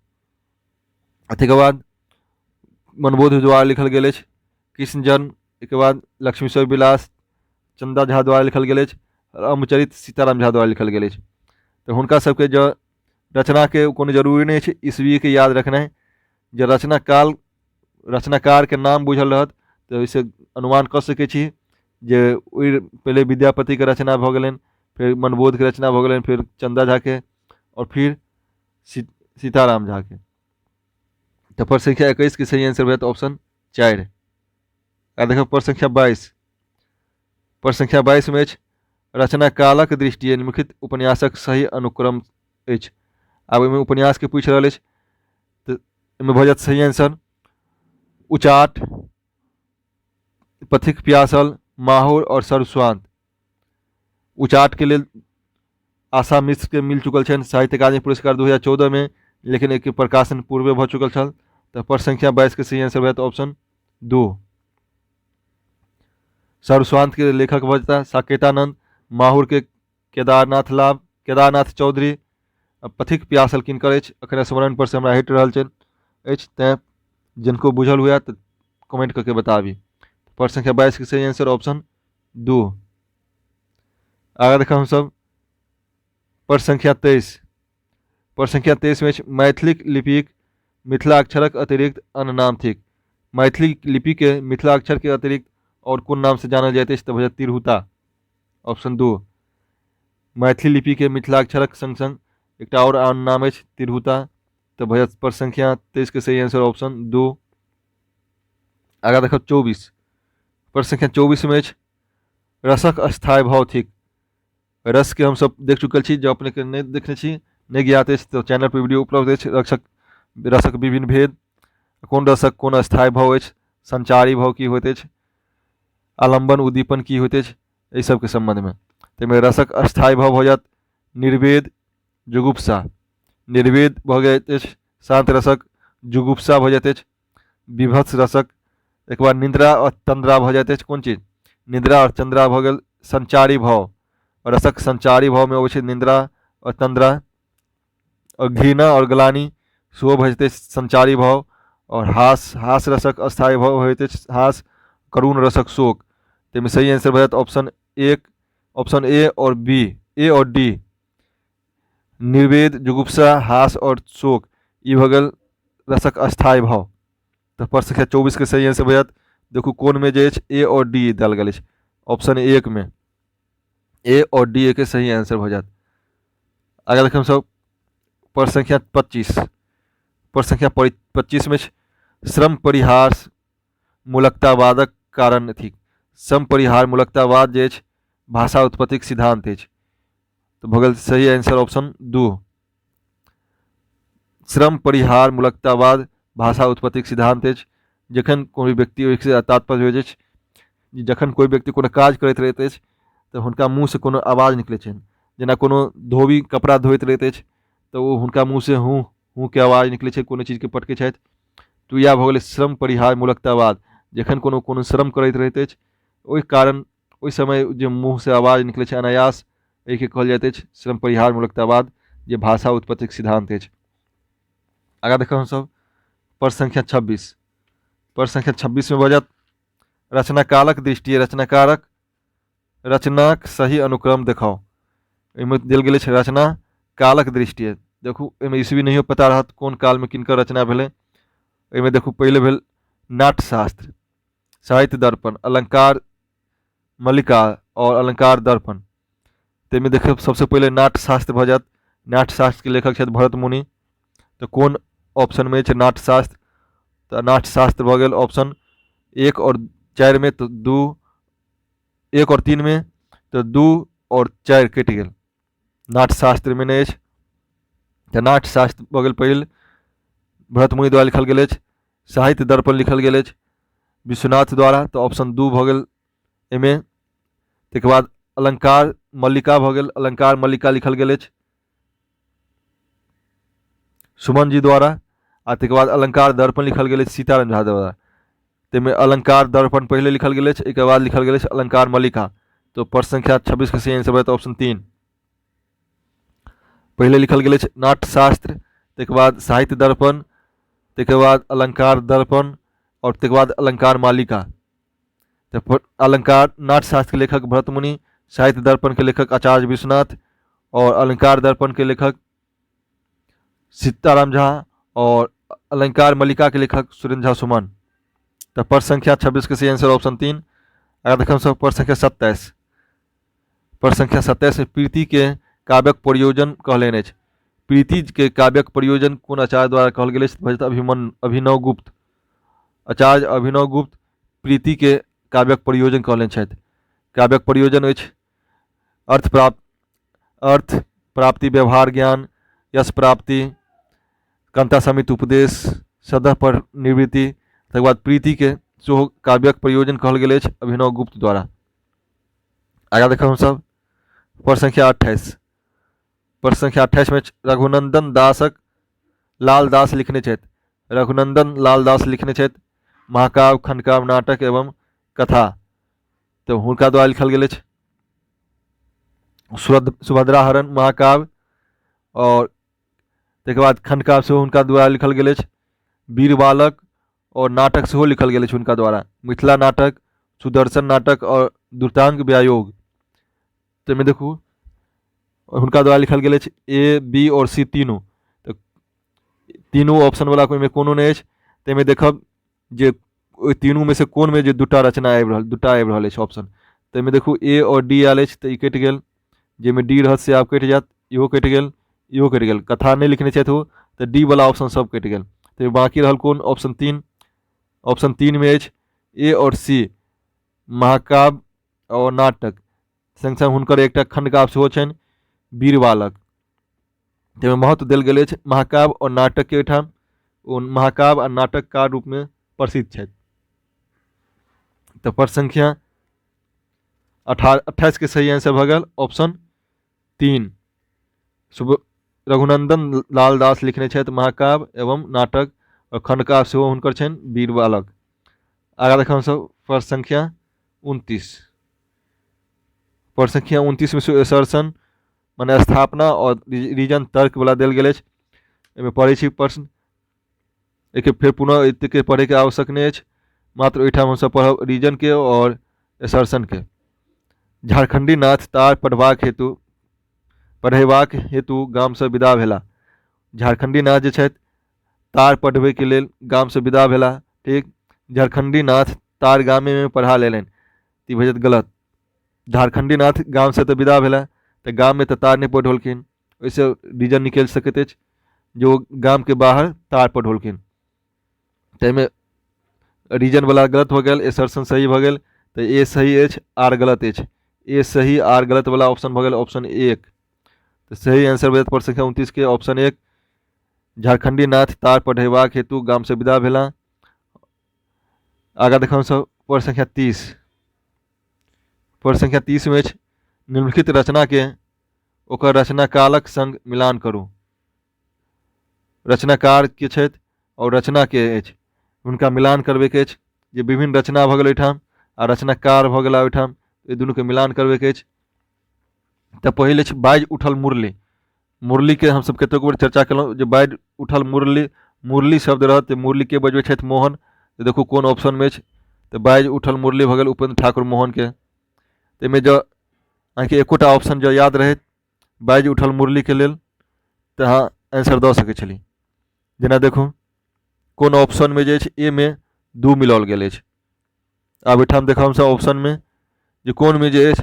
ताहिके बाद मनबोध द्वारा लिखल गेल अछि कृष्ण जन्म। एहिके बाद लक्ष्मीश्वर विलास चन्दा झा द्वारा लिखल गेल अछि। रामचरित सीताराम झा द्वारा लिखल गेल अछि। तऽ हुनका सबके जँ रचनाके कोनो जरूरी नहि छै ईस्वीके याद रखनाइ, जे रचनाकाल रचनाकारके नाम बुझल रहत तऽ ओहिसँ अनुमान कऽ सकै छी जे ओहि पहिले विद्यापतिके रचना भऽ गेलनि, फेर मनबोधके रचना भऽ गेलनि, फेर चन्दा झाके आओर फिर सीताराम झाके। तऽ प्रश्न संख्या 21 के सही आंसर भऽ जायत ऑप्शन 4। आ देखब प्रश्न संख्या 22। प्रश्न संख्या 22 मे अछि रचनाकालक दृष्टिए निम्नलिखित उपन्यासक सही अनुक्रम अछि। आब ओहिमे उपन्यासके पूछि रहल अछि तऽ एहिमे भऽ जायत सही आंसर उचाट, पथिक प्यासल, माहौर आओर सर्वस्वांत। उचाटके लेल आशा मिश्रके मिल चुकल छनि साहित्य अकादमी पुरस्कार 2014 मे, लेकिन एहिके प्रकाशन पूर्वे भऽ चुकल छल। तऽ प्रश्न संख्या 22 के सही आंसर भऽ जायत ऑप्शन 2। सर्वस्वांत के लेखक भऽ जेताह साकेतानंद, माहुर के केदारनाथ लाभ, केदारनाथ चौधरी। पथिक प्यासल किनकर अछि अखन स्मरण पर से हमरा हटि रहल छनि अछि, तैँ जिनको बुझल हुए तऽ कमेंट कऽ के बताबी। प्रश्न संख्या 22 के सही आंसर ऑप्शन 2। आगाँ देखब हमसभ प्रश्न संख्या 23। प्रश्न संख्या 23 में अछि मैथिली लिपिक मिथिलाक्षरक अतिरिक्त अन्य नाम थिक। मैथिली लिपि के मिथिलाक्षर के अतिरिक्त और कोन नाम से जानल जाइत अछि? तऽ भऽ जायत तिरहुता, ऑप्शन 2। मैथिली लिपि के मिथिलाक्षरक संग संग एकटा और आन नाम अछि तिरहुता। तऽ भऽ जायत प्रश्न संख्या 23 के सही आंसर ऑप्शन 2। आगाँ देखब 24। प्रश्न संख्या 24 में अछि रसक स्थायी भाव थिक। रसके हमसब देख चुकल छी, जँ अपनेके नहि देखने छी, नहि ज्ञात अछि तऽ चैनल पर वीडियो उपलब्ध अछि। रसक विभिन्न भेद, कोन रसक कोन स्थायी भाव अछि, संचारी भाव की होइत अछि, आलम्बन उद्दीपन की होइत अछि, एहि सबके सम्बन्धमे। ताहिमे रसक स्थायी भाव भऽ जायत निर्वेद, जुगुप्सा। निर्वेद भऽ जाइत अछि शान्त रसक, जुगुप्सा भऽ जाइत अछि विभत्स रसक। एक बार निद्रा और तंद्रा भऽ जाइत अछि कोन चीज? निद्रा और चंद्रा भऽ गेल संचारी भाव। रसक संचारी भावमे अबै छै निद्रा और तंद्रा। और घृणा और ग्लानि सेहो भऽ जेतै संचारी भाव। और हास, हास रसक अस्थायी भाव होइत अछि हास, करुण रसक शोक। ताहिमे सही आंसर भऽ जायत ऑप्शन 1, ऑप्शन ए और बी, ए और डी। निर्वेद, जुगुप्सा, हास और शोक, ई भऽ गेल रसक अस्थायी भाव। तऽ प्रश्न संख्या 24 के सही आंसर भऽ जायत। देखू कोनमे जे अछि ए और डी देल गेल अछि, ऑप्शन 1 मे ए और डी के सही आंसर भऽ जायत। आगाँ देखब हमसभ प्रश्न संख्या 25। प्रश्न संख्या 25 मे श्रम परिहार मूलकतावादक कारण थिक। श्रम परिहार मूलकतावाद जे अछि भाषा उत्पत्तिक सिद्धांत अछि। तऽ भऽ गेल सही आंसर ऑप्शन 2। श्रम परिहार मूलकतावाद भाषा उत्पत्तिक सिद्धांत अछि। जखन कोइ व्यक्ति ओहिसँ तात्पर्य होइत अछि जखन कोइ व्यक्ति कोनो काज करैत रहैत अछि तऽ हुनका मुँहसँ कोनो आवाज निकलै छनि, जेना कोनो धोबी कपड़ा धोइत रहैत अछि तऽ ओ हुनका मुँहसँ हूँ हूँके आवाज निकलै छै, कोनो चीजके पटकै छथि। तऽ इएह भऽ गेलै श्रम परिहार मूलकतावाद। जखन कोनो कोनो श्रम करैत रहैत अछि ओहि कारण ओहि समय जे मुँहसँ आवाज निकलै छै अनायास, एहिके कहल जाइत अछि श्रम परिहार मूलकतावाद, जे भाषा उत्पत्तिक सिद्धांत अछि। आगाँ देखब हमसभ प्रश्न संख्या 26। प्रश्न संख्या 26 मे भऽ जायत रचनाकालक दृष्टिए रचनाकारक रचनाक सही अनुक्रम देखाउ। एहिमे देल गेल अछि रचना कालक दृष्टिए। देखू एहिमे ईस्वी नहियो पता रहत कोन कालमे किनकर रचना भेलै। एहिमे देखू पहिले भेल नाट्यशास्त्र, साहित्य दर्पण, अलंकार मल्लिका और अलंकार दर्पण। ताहिमे देखियौ सबसँ पहिले नाट्यशास्त्र भऽ जायत। नाट्यशास्त्रके लेखक छथि भरत मुनि। तऽ कोन ऑप्शनमे अछि नाट्यशास्त्र? तऽ नाट्यशास्त्र भऽ गेल ऑप्शन 1 और 4 मे, तऽ 2, 1 और 3 मे, तऽ 2 और 4 कटि गेल, नाट्यशास्त्रमे नहि अछि। तऽ नाट्यशास्त्र भऽ गेल पहिल, भरत मुनि द्वारा लिखल गेल अछि। साहित्य दर्पण लिखल गेल अछि विश्वनाथ द्वारा, तऽ ऑप्शन 2 भऽ गेल एहिमे। ताहिके बाद अलंकार मल्लिका भऽ गेल, अलंकार मल्लिका लिखल गेल अछि सुमन जी द्वारा, आ ताहिके बाद अलंकार दर्पण लिखल गेल अछि सीताराम झा द्वारा। ताहिमे अलंकार दर्पण पहिले लिखल गेल अछि, एहिके बाद लिखल गेल अछि अलंकार मल्लिका। तो प्रश्न संख्या 26 के सही आंसर भऽ ऑप्शन 3। पहिले लिखल गेल अछि नाट्यशास्त्र, ताहिके बाद साहित्य दर्पण, ताहिके बाद अलंकार दर्पण और ताहिके बाद अलंकार मालिका। तऽ अलंकार नाट्यशास्त्र के लेखक भरतमुनि, साहित्य दर्पण के लेखक आचार्य विश्वनाथ और अलंकार दर्पण के लेखक सीताराम झा और अलंकार मल्लिका के लेखक सुरेंद्र झा सुमन। तऽ प्रश्न संख्या 26 के सही आंसर ऑप्शन 3। अगर देखब सब प्रश्न संख्या 27, प्रश्न संख्या 27 में प्रीति के काव्यक प्रयोजन कहलनि अछि। प्रीति के काव्यक प्रयोजन कोन आचार्य द्वारा कहल गेल अछि? भजत अभिनव गुप्त। आचार्य अभिनव गुप्त प्रीति के काव्यक प्रयोजन कहलनि छथि। काव्यक प्रयोजन अछि अर्थ प्राप्त, अर्थ प्राप्ति, व्यवहार ज्ञान, यश प्राप्ति, कंता समित उपदेश, सदह पर निवृत्ति। तकर बाद प्रीति के सेहो काव्यक प्रयोजन कहल गेल अछि अभिनव गुप्त द्वारा। आगाँ देखब हमसभ प्रश्न संख्या 28। प्रश्न संख्या 28 में रघुनंदन दासक लाल दास लिखने छथि। रघुनंदन लाल दास लिखने छथि महाकाव्य, खंडकाव्य, नाटक एवं कथा। तऽ हुनका द्वारा लिखल गेल अछि सुभद्रा हरण महाकाव्य और ताहिके बाद खंडकाव्य सेहो हुनका द्वारा लिखल गेल अछि। वीर बालक और नाटक सेहो लिखल गेल अछि हुनका द्वारा, मिथिला नाटक, सुदर्शन नाटक और द्रुतांग व्यायोग। ताहिमे देखू हुनका द्वारा लिखल गेल अछि ए, बी और सी तीनू। तऽ तीनू ऑप्शनवला ओहिमे कोनो नहि अछि। ताहिमे देखब जे ओहि तीनूमे से कोनमे जे दूटा रचना आबि रहल, दूटा आबि रहल अछि ऑप्शन। ताहिमे देखू ए आओर डी आयल अछि तऽ ई कटि गेल, जाहिमे डी रहत से आब कटि जायत, इहो कटि गेल, इहो कटि गेल। कथा नहि लिखने छथि ओ, तऽ डी वला ऑप्शन सब कटि गेल। तऽ बाँकी रहल कोन ऑप्शन 3। ऑप्शन 3 मे अछि ए आओर सी, महाकाव्य आओर नाटक। सङ्ग सङ्ग हुनकर एकटा खण्डकाव्य सेहो छनि वीर बालक। ताहिमे महत्व देल गेल अछि महाकाव्य आओर नाटकके ओहिठाम। ओ महाकाव्य आ नाटककार रूपमे प्रसिद्ध छथि। तऽ प्रश्न संख्या 28 के सही आंसर भऽ गेल ऑप्शन 3। रघुनंदन लाल दास लिखने छथि महाकाव्य एवं नाटक और खंडकाव्य सेहो हुनकर छनि वीर बालक। आगाँ देखब हमसभ प्रश्न संख्या 29। प्रश्न संख्या 29 में असर्शन माने स्थापना और रीजन तर्क वाला देल गेल अछि। एहिमे पढ़ै छी प्रश्न, एहिके फेर पुनः एतेक पढ़ैके आवश्यक नहि अछि, मात्र ओहिठाम हमसभ पढ़ब रीजनके और असर्शनके। झारखंडी नाथ तार पढ़ेबाक हेतु गामसँ विदा भेला। झारखंडी नाथ जे छथि तार पढ़बैके लेल गामसँ विदा भेला, ठीक। झारखंडी नाथ तार गामेमे पढ़ा लेलनि, तऽ ई भऽ जायत गलत। झारखंडी नाथ गामसँ तऽ विदा भेला तऽ गाममे तऽ तार नहि पढ़ौलखिन, ओहिसँ रीजन निकलि सकैत अछि जे ओ गामके बाहर तार पढ़ौलखिन। ताहिमे रीजनवला गलत भऽ गेल, एसर्शन सही भऽ गेल। तऽ ए सही अछि, आर गलत अछि। ए सही आर गलतवला ऑप्शन भऽ गेल ऑप्शन 1। तऽ सही आंसर भऽ जायत प्रश्न संख्या 29 के ऑप्शन 1। झारखंडी नाथ तार पढ़ेबाक हेतु गामसँ विदा भेला। आगाँ देखब हमसभ प्रश्न संख्या 30। प्रश्न संख्या 30 में अछि निम्नलिखित रचना के ओकर रचनाकालक संग मिलान करू। रचनाकार के छथि और रचना के अछि, हुनका मिलान करबैके अछि। जे विभिन्न रचना भऽ गेल ओहिठाम आ रचनाकार भऽ गेला ओहिठाम, एहि दुनूके मिलान करबैके अछि। तऽ पहिल अछि बाजि उठल मुरली। मुरलीके हमसभ कतेको बेर चर्चा केलहुँ जे बाजि उठल मुरली, मुरली शब्द रहत तऽ मुरलीके बजबै छथि मोहन। तऽ देखू कोन ऑप्शनमे अछि। तऽ बाजि उठल मुरली भऽ गेल उपेन्द्र ठाकुर मोहनके। ताहिमे जँ अहाँके एकोटा ऑप्शन जँ याद रहैत बाजि उठल मुरलीके लेल तऽ अहाँ आंसर दऽ सकै छली। जेना देखू कोन ऑप्शनमे जे अछि ए मे 2 मिलाओल गेल अछि। आब एहिठाम देखब हमसभ ऑप्शनमे जे कोनमे जे अछि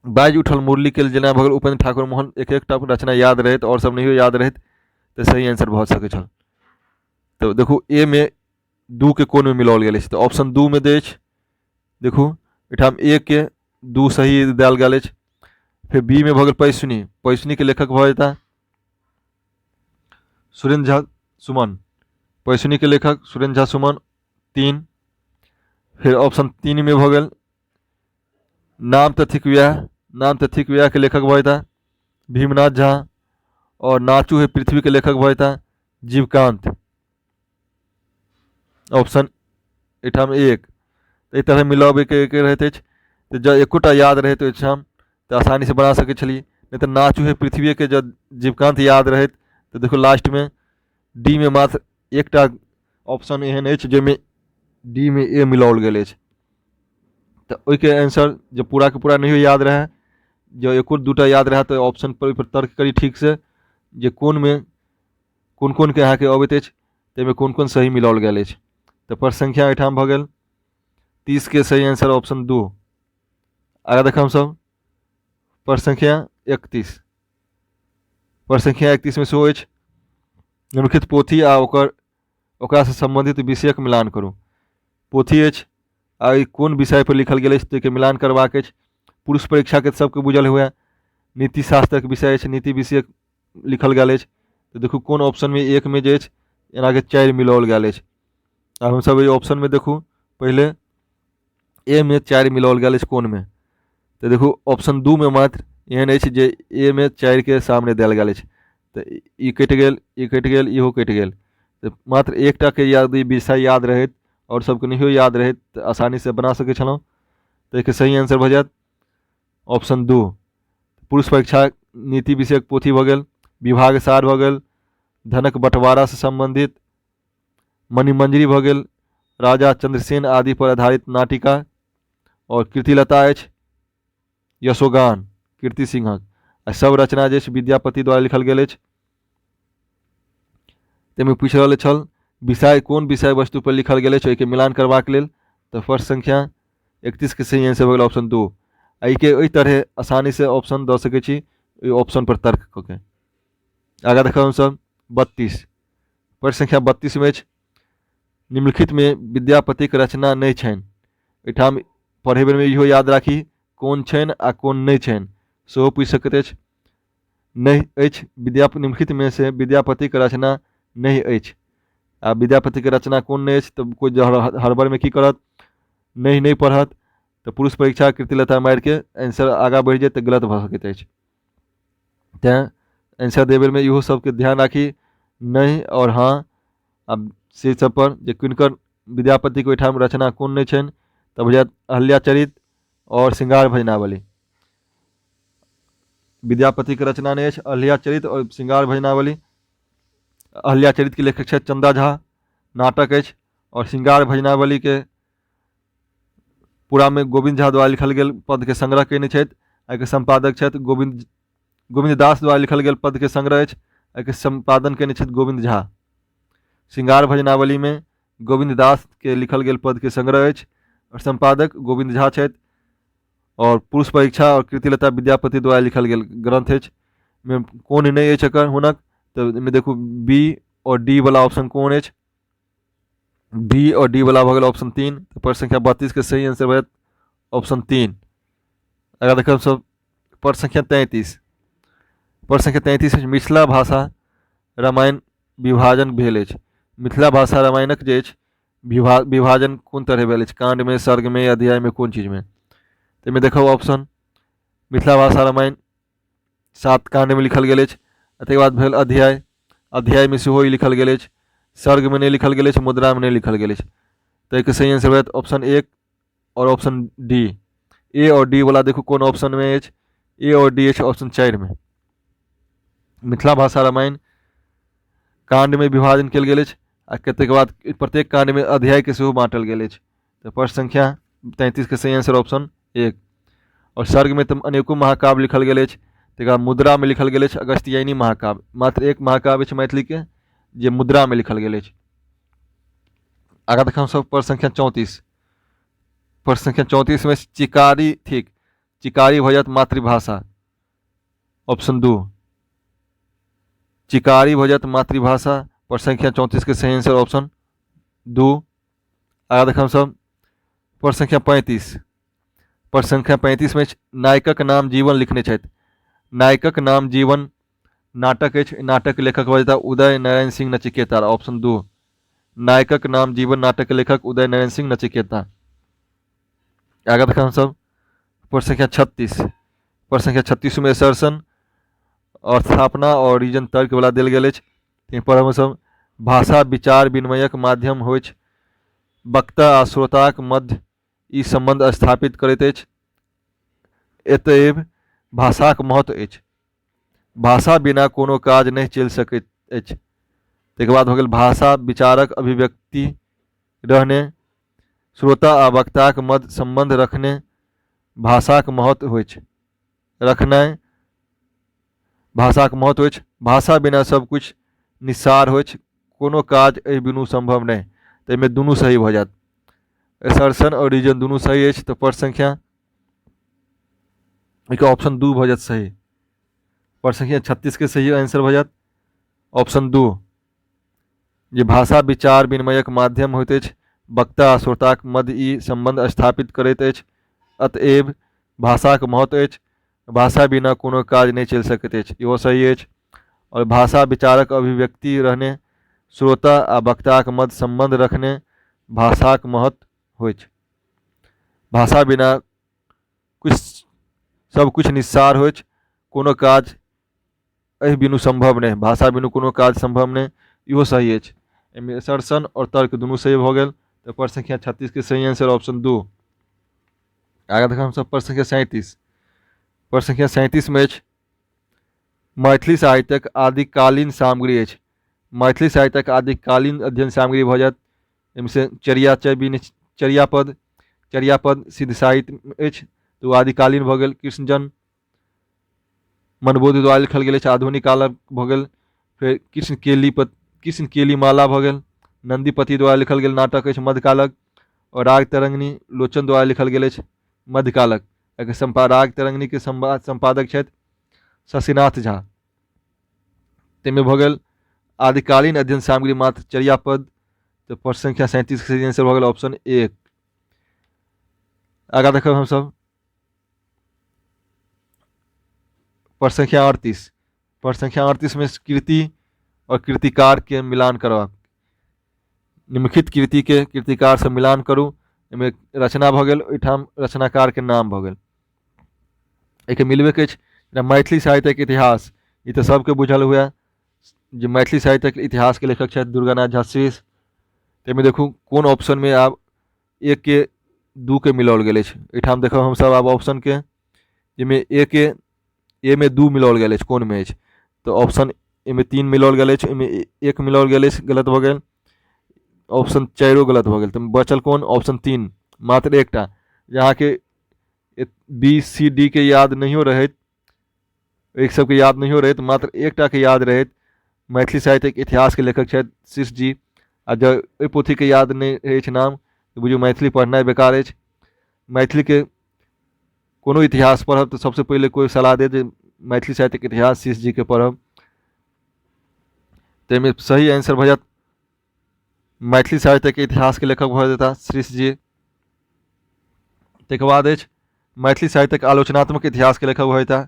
बाजि उठल मुरलीके लेल, जेना भऽ गेल उपेन्द्र ठाकुर मोहन, एक एकटा रचना याद रहैत आओर सब नहियो याद रहैत तऽ सही आंसर भऽ सकै छल। तऽ देखू ए मे 2 के कोनमे मिलाओल गेल अछि तऽ ऑप्शन 2 मे दै अछि। देखू एहिठाम ए के 2 सही देल गेल अछि। फेर बी मे भऽ गेल पैसुनी, पैसुनीके लेखक भऽ जेता सुरेन्द्र झा सुमन, पैसुनीके लेखक सुरेन्द्र झा सुमन 3। फेर ऑप्शन 3 मे भऽ गेल नाम तऽ थिक वएह, नाम तऽ थिक वएहके लेखक भऽ जेता भीमनाथ झा। आओर नाचू हे पृथ्वीके लेखक भऽ जेताह जीवकान्त, ऑप्शन एहिठाम 1। एहि तरहे मिलबैके रहैत अछि। तऽ जँ एकोटा याद रहैत ओहिठाम तऽ आसानीसँ बना सकै छलियै, नहि तऽ नाचू हे पृथ्वीके जँ जीवकान्त याद रहैत तऽ देखू लास्टमे डी मे मात्र एकटा ऑप्शन एहन अछि जाहिमे डी मे ए मिलाओल गेल अछि। तऽ ओहिके आंसर जे पूराके पूरा नहियो याद रहए, जँ एको दूटा याद रहए तऽ ऑप्शन पर ओहिपर तर्क करी ठीकसँ जे कोनमे कोन कोनके अहाँके अबैत अछि, ताहिमे कोन कोन सही मिलाओल गेल अछि। तऽ प्रश्न संख्या एहिठाम भऽ गेल 30 के सही आंसर ऑप्शन 2। आगाँ देखब हमसभ प्रश्न संख्या 31। प्रश्न संख्या 31 मे सेहो अछि निम्नलिखित पोथी आ ओकरासँ सम्बन्धित विषयक मिलान करू। पोथी अछि आ ई कोन विषय पर लिखल गेल अछि ताहिके मिलान करबाक अछि। पुरुष परीक्षाके सबके बुझल हुए, नीतिशास्त्रक विषय अछि, नीति विषयक लिखल गेल अछि। तऽ देखू कोन ऑप्शनमे 1 मे जे अछि एनाके 4 मिलाओल गेल अछि। आब हमसभ एहि ऑप्शनमे देखू पहिले ए मे 4 मिलाओल गेल अछि कोनमे, तऽ देखू ऑप्शन 2 मे मात्र एहन अछि जे ए मे 4 के सामने देल गेल अछि। तऽ ई कटि गेल, ई कटि गेल, इहो कटि गेल। तऽ मात्र एकटाके यदि विषय याद रहैत आओर सबके नहियो याद रहैत तऽ आसानीसँ बना सकै छलहुँ। तऽ एहिके सही आंसर भऽ जायत ऑप्शन 2। पुरुष परीक्षा नीति विषयक पोथी भऽ गेल, विभाग सार भऽ गेल, धनक बँटवारासँ सम्बन्धित, मणिमंजरी भऽ गेल, राजा चंद्रसेन आदि पर आधारित नाटिका, आओर कीर्तिलता अछि यशोगान कीर्ति सिंहक। आ सब रचना जे अछि विद्यापति द्वारा लिखल गेल अछि। ताहिमे पूछि रहल छल विषय कोन विषय वस्तु पर लिखल गेल अछि ओहिके मिलान करबाक लेल। तऽ फर्स्ट संख्या 31 के सही आंसर भऽ गेल ऑप्शन 2। एहिके ओहि तरहे आसानीसँ ऑप्शन दऽ सकै छी ओहि ऑप्शन पर तर्क कऽ के। आगाँ देखब हमसभ 32। प्रश्न संख्या 32 मे अछि निम्नलिखितमे विद्यापतिक रचना नहि छनि। एहिठाम पढ़ै बेरमे इहो याद राखी कोन छनि आ कोन नहि छनि सेहो पूछि सकैत अछि। नहि अछि निम्नलिखितमे से विद्यापतिक रचना नहि अछि। आ विद्यापतिक रचना कोन नहि अछि तऽ कोइ हड़बड़मे की करत, नहि नहि पढ़त तऽ पुरुष परीक्षा कीर्तिलता मारिके आंसर आगाँ बढ़ि जायत तऽ गलत भऽ सकैत अछि। तैँ आंसर देबै बेरमे इहो सबके ध्यान राखी नहि आओर हँ आब से सब पर जे किनकर विद्यापतिके ओहिठाम रचना कोन नहि छनि तऽ बुझायत अहल्या चरित आओर श्रृंगार भजनावली। विद्यापतिके रचना नहि अछि अहल्या चरित आओर श्रृंगार भजनावली। अहल्या चरितके लेखक छथि चंदा झा, नाटक अछि, आओर श्रृंगार भजनावलीके पूरामे गोविन्द झा द्वारा लिखल गेल पदके संग्रह कयने छथि। एहिके सम्पादक छथि गोविन्द दास द्वारा लिखल गेल पदके संग्रह अछि, एहिके सम्पादन कयने छथि गोविन्द झा। श्रृंगार भजनावलीमे गोविन्द दास के लिखल गेल पदके संग्रह अछि आओर सम्पादक गोविन्द झा छथि। आओर पुरुष परीक्षा आओर कीर्तिलता विद्यापति द्वारा लिखल गेल ग्रंथ अछि। मे कोन नहि अछि एकर हुनक, तऽ एहिमे देखू बी आओर डी वाला ऑप्शन कोन अछि, बी आओर डी वाला भऽ गेल ऑप्शन 3। तऽ प्रश्न संख्या 32 के सही आंसर भऽ जायत ऑप्शन 3। अगर देखब सब प्रश्न संख्या 33। प्रश्न संख्या 33 अछि मिथिला भाषा रामायण विभाजन भेल अछि। मिथिला भाषा रामायणक जे अछि विभाजन कोन तरहे भेल अछि, काण्डमे, सर्गमे, अध्यायमे, कोन चीजमे। ताहिमे देखब ऑप्शन मिथिला भाषा रामायण 7 काण्डमे लिखल गेल अछि। ताहिके बाद भेल अध्याय, अध्यायमे सेहो ई लिखल गेल अछि। सर्गमे नहि लिखल गेल अछि, मुद्रामे नहि लिखल गेल अछि। ताहिके सही आंसर होयत ऑप्शन 1 आओर ऑप्शन डी। ए आओर डी वाला देखू कोन ऑप्शनमे अछि, ए आओर डी अछि ऑप्शन 4 मे। मिथिला भाषा रामायण काण्डमे विभाजन कयल गेल अछि आ कतेक बाद प्रत्येक काण्डमे अध्यायके सेहो बाँटल गेल अछि। तऽ प्रश्न संख्या 33 के सही आंसर ऑप्शन 1। आओर सर्गमे तऽ अनेको महाकाव्य लिखल गेल अछि। तकर बाद मुद्रामे लिखल गेल अछि अगस्त्ययनी महाकाव्य, मात्र एक महाकाव्य अछि मैथिलीके जे मुद्रामे लिखल गेल अछि। आगाँ देखब हमसभ प्रश्न संख्या 34। प्रश्न संख्या 34 मे चिकारी थिक, चिकारी भऽ जायत मातृभाषा, ऑप्शन 2। चिकारी भऽ जायत मातृभाषा, प्रश्न संख्या 34 के सही आंसर ऑप्शन 2। आगाँ देखब हमसभ प्रश्न संख्या 35। प्रश्न संख्या 35 मे नायकक नाम जीवन लिखने छथि। नायकक नाम जीवन नाटक अछि, नाटक लेखक भऽ जेताह उदय नारायण सिंह नचिकेता, ऑप्शन 2। नायकक नाम जीवन नाटक लेखक उदय नारायण सिंह नचिकेता। आगाँ देखब हमसभ प्रश्न संख्या 36। प्रश्न संख्या 36 मे सरसन आओर स्थापना आओर रीजन तर्कवला देल गेल अछि। ताहिपर हमसभ भाषा विचार विनिमयक माध्यम होइछ, वक्ता आ श्रोताक मध्य ई सम्बन्ध स्थापित करैत अछि, एतएव भाषाक महत्व अछि। भाषा बिना कोनो काज नहि चलि सकैत अछि। ताहिके बाद भऽ गेल भाषा विचारक अभिव्यक्ति रहने श्रोता आ वक्ताक मध्य सम्बन्ध रखने भाषाक महत्व होइछ, रखनाइ भाषाक महत्व अछि। भाषा बिना सबकिछु निस्सार होइछ, कोनो काज एहि बिनु सम्भव नहि। तऽ एहिमे दुनू सही भऽ जायत, असर्शन आओर रीजन दुनू सही अछि। तऽ प्रश्न संख्या एहिके ऑप्शन 2 भऽ जायत सही। प्रश्न संख्या 36 के सही आंसर भऽ जायत ऑप्शन 2, जे भाषा विचार विनिमयक माध्यम होइत अछि, वक्ता आ श्रोताक मध्य ई सम्बन्ध स्थापित करैत अछि, अतएव भाषाक महत्व अछि। भाषा बिना कोनो काज नहि चलि सकैत अछि, इहो सही अछि। आओर भाषा विचारक अभिव्यक्ति रहने श्रोता आ वक्ताक मध्य सम्बन्ध रखने भाषाक महत्व होइछ। भाषा बिना किछु सबकिछु निस्सार होइछ, कोनो काज एहि बिनु सम्भव नहि, भाषा बिनु कोनो काज सम्भव नहि, इहो सही अछि। एहिमे असर्शन आओर तर्क दुनू सही भऽ गेल। तऽ प्रश्न संख्या 36 के सही आंसर ऑप्शन 2। आगाँ देखब हमसभ प्रश्न संख्या 37। प्रश्न संख्या 37 मे अछि मैथिली साहित्यक आदिकालीन सामग्री अछि। मैथिली साहित्यक आदिकालीन अध्ययन सामग्री भऽ जायत, एहिमे से चर्या चबी चर्यापद, चर्यापद सिद्ध साहित्य अछि तऽ ओ आदिकालीन भऽ गेल। कृष्णजन्म मनबोध द्वारा लिखल गेल अछि, आधुनिक कालक भऽ गेल। फेर कृष्ण केली कृष्ण केली माला भऽ गेल, नन्दीपति द्वारा लिखल गेल नाटक अछि मध्यकालक। आओर राग तरंगिणी लोचन द्वारा लिखल गेल अछि मध्यकालक। एकर राग तरंगिणीके सम्पादक छथि शशिनाथ झा। ताहिमे भऽ गेल आदिकालीन अध्ययन सामग्री मात्र चर्यापद। तऽ प्रश्न संख्या 37 के आंसर भऽ गेल ऑप्शन 1। आगाँ देखब हमसभ प्रश्न संख्या 38। प्रश्न संख्या 38 में कृति और कृतिकार के मिलान करबाक, निम्नलिखित कृति के कृतिकार से मिलान करू। एहिमे रचना भऽ गेल, ओहिठाम रचनाकार के नाम भऽ गेल। एहिके मिलबैके अछि। जेना मैथिली साहित्यक इतिहास, ई तऽ सबके बुझल हुए जे मैथिली साहित्यक इतिहासके लेखक छथि दुर्गानाथ झा श्रीश। ताहिमे देखू कोन ऑप्शनमे आब 1 के 2 के मिलाओल गेल अछि। एहिठाम देखब हमसभ आब ऑप्शनके, जाहिमे ए के ए मे 2 मिलाओल गेल अछि, कोनमे अछि तऽ ऑप्शन एहिमे 3 मिलाओल गेल अछि, ओहिमे 1 मिलाओल गेल अछि, गलत भऽ गेल। ऑप्शन 4 गलत भऽ गेल, तऽ बचल कोन ऑप्शन 3, मात्र एकटा। जे अहाँके बी सी डी के याद नहियो रहैत, एक सबके याद नहियो रहैत, मात्र एकटाके याद रहैत, मैथिली साहित्यक इतिहासके लेखक छथि शिष्य जी। आ जँ ओहि पोथीके याद नहि अछि नाम तऽ बुझू मैथिली पढ़नाइ बेकार अछि। मैथिलीके कोनो इतिहास पढ़ब तऽ सबसँ पहिले कोइ सलाह देत जे मैथिली साहित्यक इतिहास शिष्य जीके पढ़ब। ताहिमे सही आंसर भऽ जायत मैथिली साहित्यके इतिहासके लेखक भऽ जेताह श्रीश जी। ताहिके बाद अछि मैथिली साहित्यक आलोचनात्मक इतिहासके लेखक भऽ जेताह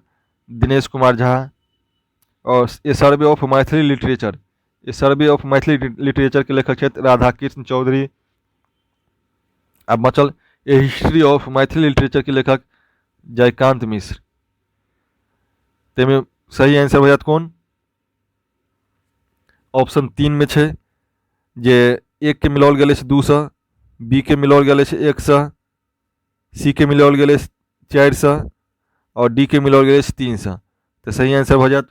दिनेश कुमार झा। आओर a survey of Maithili literature, a survey of Maithili लिटरेचरके लेखक छथि राधाकृष्ण चौधरी। आ बचल ए हिस्ट्री ऑफ मैथिली लिटरेचरके लेखक जयकान्त मिश्र। ताहिमे सही आंसर भऽ जायत कोन ऑप्शन 3 मे छै, जे 1 के मिलाओल गेल अछि 2 सँ, बी के मिलाओल गेल अछि 1 सँ, सी के मिलाओल गेल अछि 4 सँ आओर डी के मिलाओल गेल अछि 3 सँ। तऽ सही आंसर भऽ जायत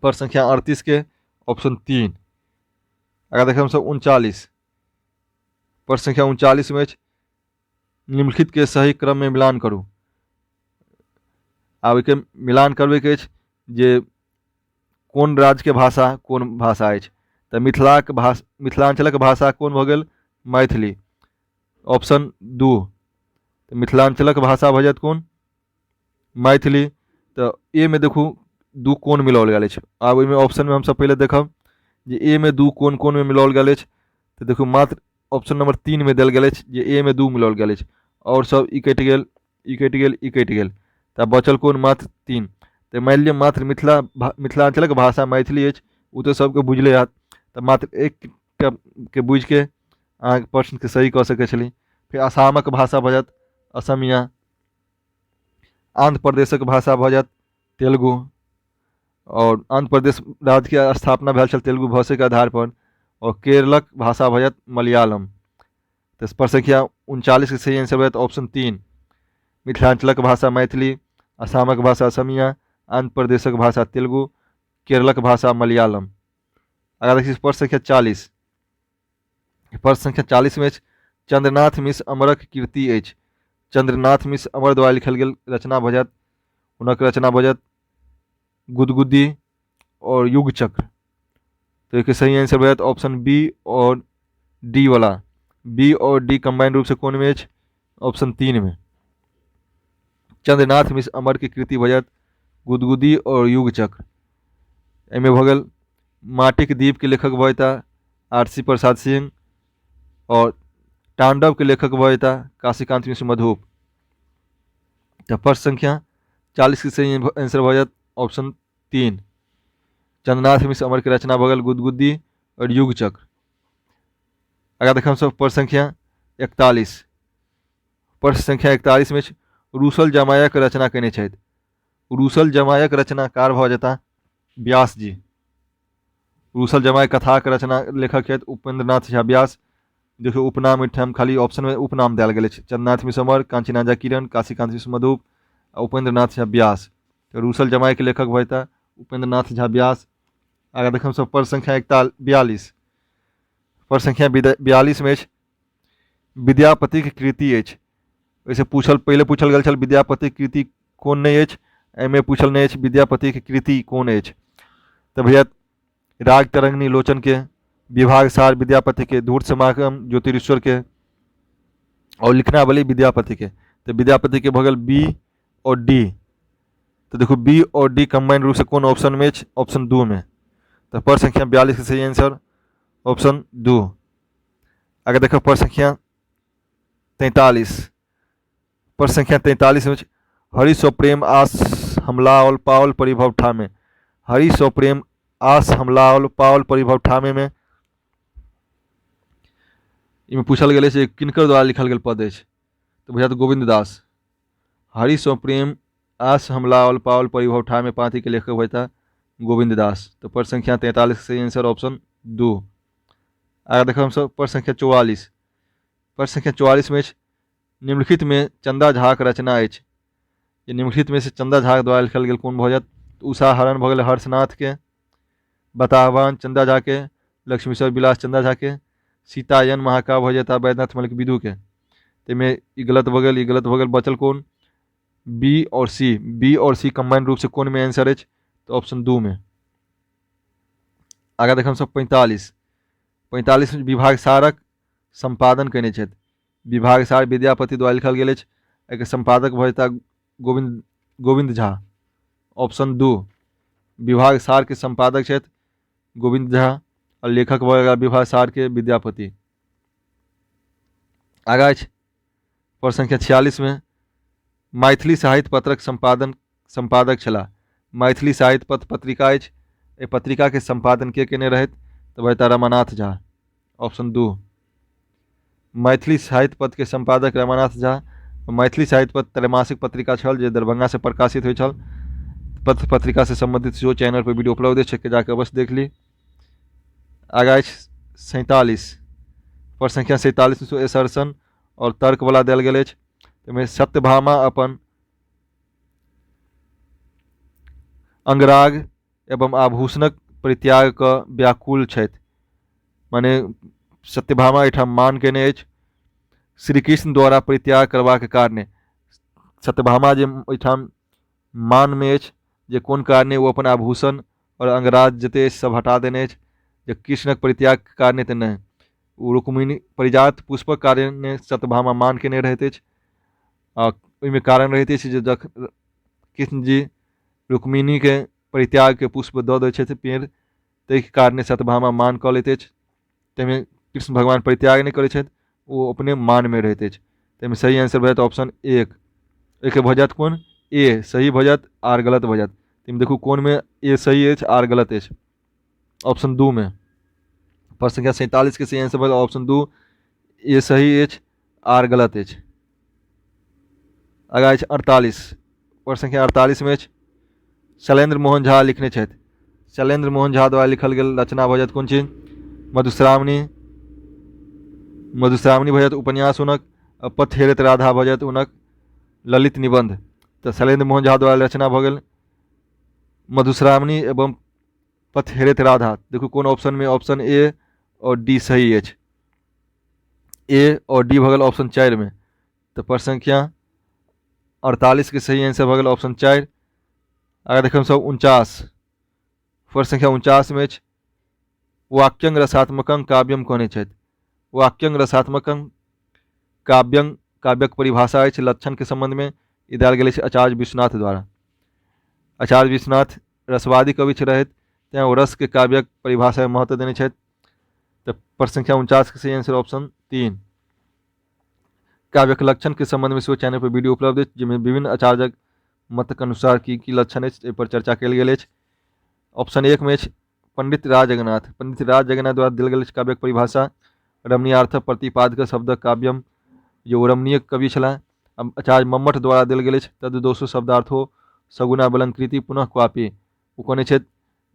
प्रश्न संख्या 38 के ऑप्शन 3। अगर देखब हमसभ 39, प्रश्न संख्या 39 में अछि निम्नलिखित के सही क्रम में मिलान करू। आब एहिके मिलान करबैके अछि जे कोन राज्यके भाषा कोन भाषा अछि। तऽ मिथिलाक भाषा, मिथिलाञ्चलक भाषा कोन भऽ गेल मैथिली, ऑप्शन 2। तऽ मिथिलाञ्चलक भाषा भऽ जायत कोन मैथिली। तऽ ए मे देखू 2 कोन मिलाओल गेल अछि। आब ओहिमे ऑप्शनमे हमसभ पहिले देखब जे ए मे 2 कोन कोनमे मिलाओल गेल अछि। तऽ देखू मात्र ऑप्शन नंबर 3 मे देल गेल अछि जे ए मे 2 मिलाओल गेल अछि, आओर सब ई कटि गेल, ई कटि गेल, ई कटि गेल, तऽ बचल कोन मात्र 3। तऽ मानि लिअ मात्र मिथिलाञ्चलक भाषा मैथिली अछि, ओ तऽ सबके बुझले हैत। तऽ मात्र एकटा के बुझिके अहाँके प्रश्नके सही कऽ सकै छली। फेर आसामक भाषा भऽ जायत असमिया, आन्ध्र प्रदेशक भाषा भऽ जायत तेलुगु। आओर आंध्र प्रदेश राज्यके स्थापना भेल छल तेलुगु भाषाके आधार पर। आओर केरलक भाषा भऽ जायत मलयालम। तऽ प्रश्न संख्या 39 के सही आंसर भऽ जायत ऑप्शन 3। मिथिलांचलक भाषा मैथिली, आसामक भाषा असमिया, आंध्र प्रदेशक भाषा तेलुगु, केरलक भाषा मलयालम। आगाँ देखै छी प्रश्न संख्या 40। प्रश्न संख्या 40 मे अछि चंद्रनाथ मिश्र अमरक कृति अछि। चंद्रनाथ मिश्र अमर द्वारा लिखल गेल रचना भऽ जायत, हुनक रचना भऽ जायत गुदगुदी और युग चक्र। तो एहिके सही आंसर भऽ जायत ऑप्शन बी और डी वाला। बी और डी कंबाइंड रूप से कोन में अछि? ऑप्शन 3 में। चंद्रनाथ मिश्र अमर के कृति भऽ जायत गुदगुदी और युग चक्र। एहिमे भऽ गेल माटिक दीप के लेखक भऽ जेता आर सी प्रसाद सिंह और तांडव के लेखक भऽ जेता काशीकांत मिश्र मधुप। तऽ प्रश्न संख्या 40 के सही आंसर भऽ जायत ऑप्शन 3। चंद्रनाथ मिश्र अमर के रचना भऽ गेल गुदगुदी और युग चक्र। आगाँ देखब हमसभ प्रश्न संख्या 41। प्रश्न संख्या 41 में रूसल जमायक रचना केने छथि। रूसल जमायक रचनाकार भऽ जेता व्यास जी। रूसल जमाय कथाक रचना लेखक छथि उपेंद्र नाथ झा व्यास। देखियौ उपनाम एहिठाम खाली ऑप्शनमे उपनाम देल गेल अछि, चंद्रनाथ मिश्र अमर, कांचीनाथ झा किरण, काशीकांत मिश्र मधुप आ उपेंद्र नाथ झा व्यास। तऽ रूसल जमायके लेखक भऽ जेता उपेंद्र नाथ झा व्यास। आगाँ देखब सब प्रश्न संख्या 42। प्रश्न संख्या 42 में अछि विद्यापतिक कृति अछि। ओहिसँ पूछल पहिले पूछल गेल छल विद्यापतिक कृति कोन नहि अछि, एहिमे पूछल नहि अछि विद्यापतिक कृति कोन अछि। तऽ भैया राग तरंगिणी लोचन के, विभाग सार विद्यापति के, धूर्त समागम ज्योतिरीश्वर के और लिखनावली विद्यापति के। तऽ विद्यापति के भऽ गेल बी और डी। तऽ देखू बी और डी कंबाइंड रूप से कोन ऑप्शन में अछि? ऑप्शन 2 में। तऽ प्रश्न संख्या 42 के सही आंसर ऑप्शन 2। आगे देखो प्रश्न संख्या 43। प्रश्न संख्या 43 में हरि सो प्रेम आस हमलाओल पाओल परिभव ठामे। हरि सो प्रेम आस हमलाओल पाओल परिभव ठामे में इमे पूछल गेल अछि किनकर द्वारा लिखल गेल पद अछि? तऽ बुझायत गोविंद दास। हरि सो प्रेम आस हमलाओल पाओल परिभव ठामे पाँति के लेखक होता गोविंद दास। तो प्रश्न संख्या 43 सही आंसर ऑप्शन 2। आगे देखो हमसब प्रश्न संख्या 44। प्रश्न संख्या 44 में अछि निम्नलिखित में चंदा झा के रचना अछि। ये निम्नलिखित में से चंदा झा द्वारा लिखल गेल कोन भऽ जायत? उषा हरण भऽ गेल हर्षनाथ के, बताहवान चंदा झा के, लक्ष्मीश्वर विलास चंदा झा के, सीतायन महाकाव्य भऽ जायत वैद्यनाथ मल्लिक विदु के। ताहिमे ई गलत भऽ गेल, ई गलत भऽ गेल, बचल कोन? बी और सी। बी और सी कंबाइंड रूप से कोन में आंसर अछि? तऽ ऑप्शन 2 में। आगाँ देखब हमसब 45। 45 विभाग सारक सम्पादन कयने छथि। विभाग सार विद्यापति द्वारा लिखल गेल अछि। एहिके सम्पादक भऽ जेता गोविंद झा, ऑप्शन 2। विभाग सार के सम्पादक छथि गोविंद झा और लेखक भऽ गेला विभाग सार के विद्यापति। आगाँ अछि प्रश्न संख्या 46 में मैथिली साहित्य पत्रक सम्पादक छलाह। मैथिली साहित्य पत्र पत्रिका अछि, एहि पत्रिका के सम्पादन के केने रहथि? तऽ भऽ जेता रमानाथ झा, ऑप्शन 2। मैथिली साहित्य पत्र के सम्पादक रमानाथ झा। मैथिली साहित्य पत्र त्रैमासिक पत्रिका छल जे दरभंगा से प्रकाशित होइ छल। पत्र पत्रिका से संबंधित सेहो चैनल पर वीडियो उपलब्ध अछि, जाके अवश्य देख ली। आगाँ अछि 47। प्रश्न संख्या 47 में एसरसन और तर्क वाला देल गेल अछि। ताहिमे सत्यभामा अपन अंगराग एवं आभूषणक परित्याग कऽ व्याकुल छथि। माने सत्यभामा एहिठाम मान केने अछि श्रीकृष्ण द्वारा परित्याग करबाक कारणे। सत्यभामा जे एहिठाम मानमे अछि जे कोन कारणे ओ अपन आभूषण आओर अंगराज जते अछि सब हटा देने अछि, जे कृष्णक परित्यागके कारणे तऽ नहि, ओ रुक्मिणी परिजात पुष्पक कारणे सत्यभामा मान केने रहैत अछि। आ ओहिमे कारण रहैत अछि जे जखन कृष्णजी रुक्मिणीके परित्यागके पुष्प दऽ दै छथि पेड़, ताहिके कारणे सत्यभामा मान कऽ लैत अछि। ताहिमे कृष्ण भगवान परित्याग नहि करै छथि, ओ अपने मानमे रहैत अछि। ताहिमे सही आंसर भऽ जायत ऑप्शन 1। एहिके भऽ जायत कोन? ए सही भऽ जायत, आर गलत भऽ जायत। ताहिमे देखू कोनमे ए सही अछि आर गलत अछि, ऑप्शन 2 मे। प्रश्न संख्या 47 के सही आंसर भऽ जायत ऑप्शन 2, ए सही अछि आर गलत अछि। आगाँ अछि 48। प्रश्न संख्या 48 में अछि शैलेन्द्र मोहन झा लिखने छथि। शैलेन्द्र मोहन झा द्वारा लिखल गेल रचना भऽ जायत कोन चीज? मधुश्रावणी। मधुश्रावणी भऽ जायत उपन्यास हुनक, आ पथ हेरैत राधा भऽ जायत हुनक ललित निबन्ध। तऽ शैलेन्द्र मोहन झा द्वारा रचना भऽ गेल मधुश्रावणी एवं पथ हेरैत राधा। देखू कोन ऑप्शनमे, ऑप्शन ए आओर डी सही अछि। ए आओर डी भऽ गेल ऑप्शन 4मे। तऽ प्रश्न संख्या 48के सही आंसर भऽ गेल ऑप्शन 4। आगाँ देखब सब 49, प्रश्न संख्या 49मे अछि वाक्यंग रसात्मकं काव्यम कहने छथि। वाक्यंग रसात्मकं काव्यं काव्यक परिभाषा अछि लक्षणके सम्बन्धमे, ई देल गेल अछि आचार्य विश्वनाथ द्वारा। आचार्य विश्वनाथ रसवादी कवि रहथि, तेँ ओ रसके काव्यक परिभाषामे महत्व देने छथि। तऽ प्रश्न संख्या 49के सही आंसर ऑप्शन 3। काव्यक लक्षणके सम्बन्धमे सेहो चैनल पर वीडियो उपलब्ध अछि, जाहिमे विभिन्न आचार्यक मतक अनुसार की की लक्षण अछि एहि पर चर्चा कयल गेल अछि। ऑप्शन 1मे अछि पंडित राज जगन्नाथ। पंडित राज जगन्नाथ द्वारा देल गेल अछि काव्यक परिभाषा रमणीयार्थ प्रतिपादक शब्द काव्यम, जे ओ रमणीय कवि छलाह। आचार्य मम्मट द्वारा देल गेल अछि तद्दोषो शब्दार्थो सगुणाबलंकृति पुनः क्वापी। ओ कहने छथि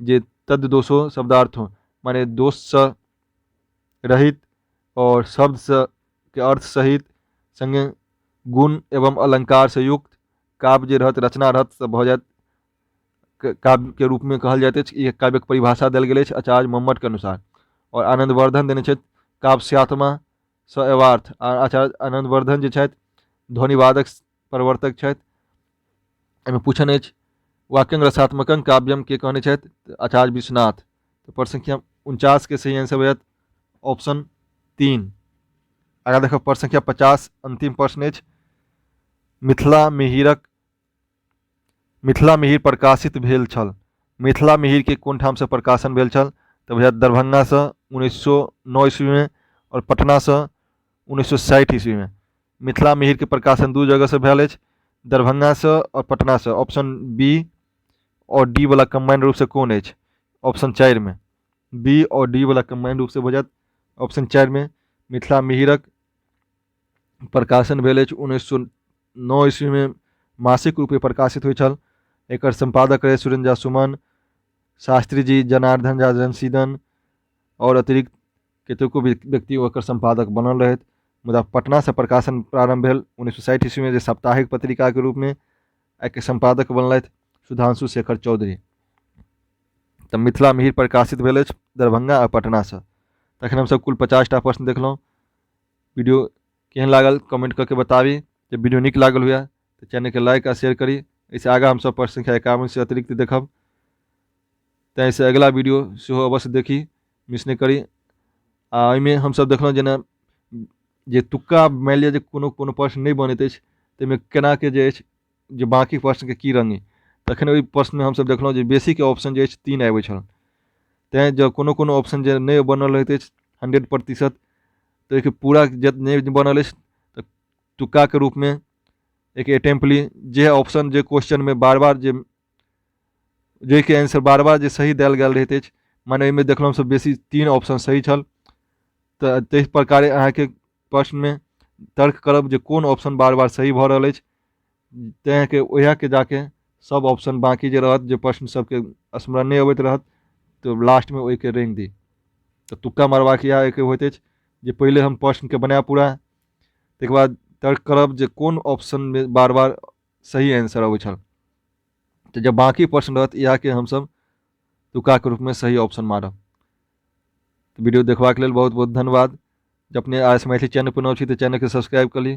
जे तद्दोषो शब्दार्थो माने दोषसँ रहित आओर शब्दसँ के अर्थ सहित सङ्गे गुण एवं अलङ्कारसँ युक्त काव्य जे रहत, रचना रहत, तऽ भऽ जायत काव्यके रूपमे कहल जाइत अछि। ई काव्यक परिभाषा देल गेल अछि आचार्य मम्मटके अनुसार। आओर आनन्दवर्धन देने छथि काव्यस्यात्मा स एवार्थ। आ आचार्य आनन्दवर्धन जे छथि ध्वनिवादक प्रवर्तक छथि। एहिमे पूछन अछि वाक्यं रसात्मकं काव्यम के कहने छथि? आचार्य विश्वनाथ। तऽ प्रश्न संख्या 49के सही आंसर हो जायत ऑप्शन 3। आगाँ देखब प्रश्न संख्या 50, अंतिम प्रश्न अछि मिथिला मिहिरक मिथिला मिहिर प्रकाशित भेल छल। मिथिला मिहिरके कोन ठामसँ प्रकाशन भेल छल? तऽ भैया दरभंगासँ 1909 ईस्वीमे आओर पटनासँ 1960 ईस्वीमे। मिथिला मिहिरके प्रकाशन दू जगहसँ भेल अछि, दरभंगासँ आओर पटनासँ। ऑप्शन बी आओर डी वाला कम्बाइंड रूपसँ कोन अछि? ऑप्शन 4मे बी आओर डी वाला कम्बाइंड रूपसँ भऽ जायत। ऑप्शन 4मे मिथिला मिहिरक प्रकाशन भेल अछि 1909 ईस्वीमे, मासिक रूपे प्रकाशित होइत छल। एकर सम्पादक रहै सुरेन्द्र झा सुमन, शास्त्री जी, जनार्दन झा जनसीदन आओर अतिरिक्त कतेको व्यक्ति ओकर सम्पादक बनल रहथि। मुदा पटनासँ प्रकाशन प्रारम्भ भेल 1960 ईस्वीमे, जे साप्ताहिक पत्रिकाके रूपमे एहिके सम्पादक बनलथि सुधांशु शेखर चौधरी। तऽ मिथिला मिहिर प्रकाशित भेल अछि दरभंगा आ पटनासँ। तखन हमसभ कुल 50टा प्रश्न देखलहुँ। वीडियो केहन लागल कमेंट कऽ के बताबी। जे वीडियो नीक लागल हुए तऽ चैनलके लाइक आ शेयर करी। एहिसँ आगाँ हमसभ प्रश्न संख्या 51 से अतिरिक्त देखब, तैँ एहिसँ अगिला वीडियो सेहो अवश्य देखी, मिस नहि करी। आ एहिमे हमसभ देखलहुँ जेना जे तुक्का मानि लिअ जे कोनो कोनो प्रश्न नहि बनैत अछि, ताहिमे केनाके जे अछि जे बाँकी प्रश्नके की रङ्गी, तखन ओहि प्रश्नमे हमसभ देखलहुँ जे बेसीके ऑप्शन जे अछि 3 आबै छल। तैँ जँ कोनो कोनो ऑप्शन जे नहि बनल रहैत अछि 100%, तऽ ओहिके पूरा जे नहि बनल अछि तऽ तुक्काके रूपमे एक अटेम्प्ट ली। जे ऑप्शन जे क्वेश्चनमे बार बार जे जाहिके आंसर बार बार जे सही देल गेल रहैत अछि, मने ओहिमे देखलहुँ हमसभ बेसी 3 ऑप्शन सही छल, तऽ ताहि प्रकारे अहाँके प्रश्नमे तर्क करब जे कोन ऑप्शन बार बार सही भऽ रहल अछि, तैँ अहाँके उएहके जाके सभ ऑप्शन बाँकी जे रहत जे प्रश्न सभके स्मरण नहि अबैत रहत तऽ लास्टमे ओहिके रङ्गि दी। तऽ तुक्का मारबाक इएह एहिके होइत अछि जे पहिले हम प्रश्नके बनायब पूरा, ताहिके बाद तर्क करब जे कोन ऑप्शनमे बार बार सही आंसर अबै छल, तऽ जब बाँकी प्रश्न रहत इएहके हमसभ तुक्काके रूपमे सही ऑप्शन मारब। तऽ वीडियो देखबाक लेल बहुत बहुत धन्यवाद। जब अपने आर एस मैथिली चैनल पर नव छी तऽ चैनलके सब्सक्राइब कऽ ली।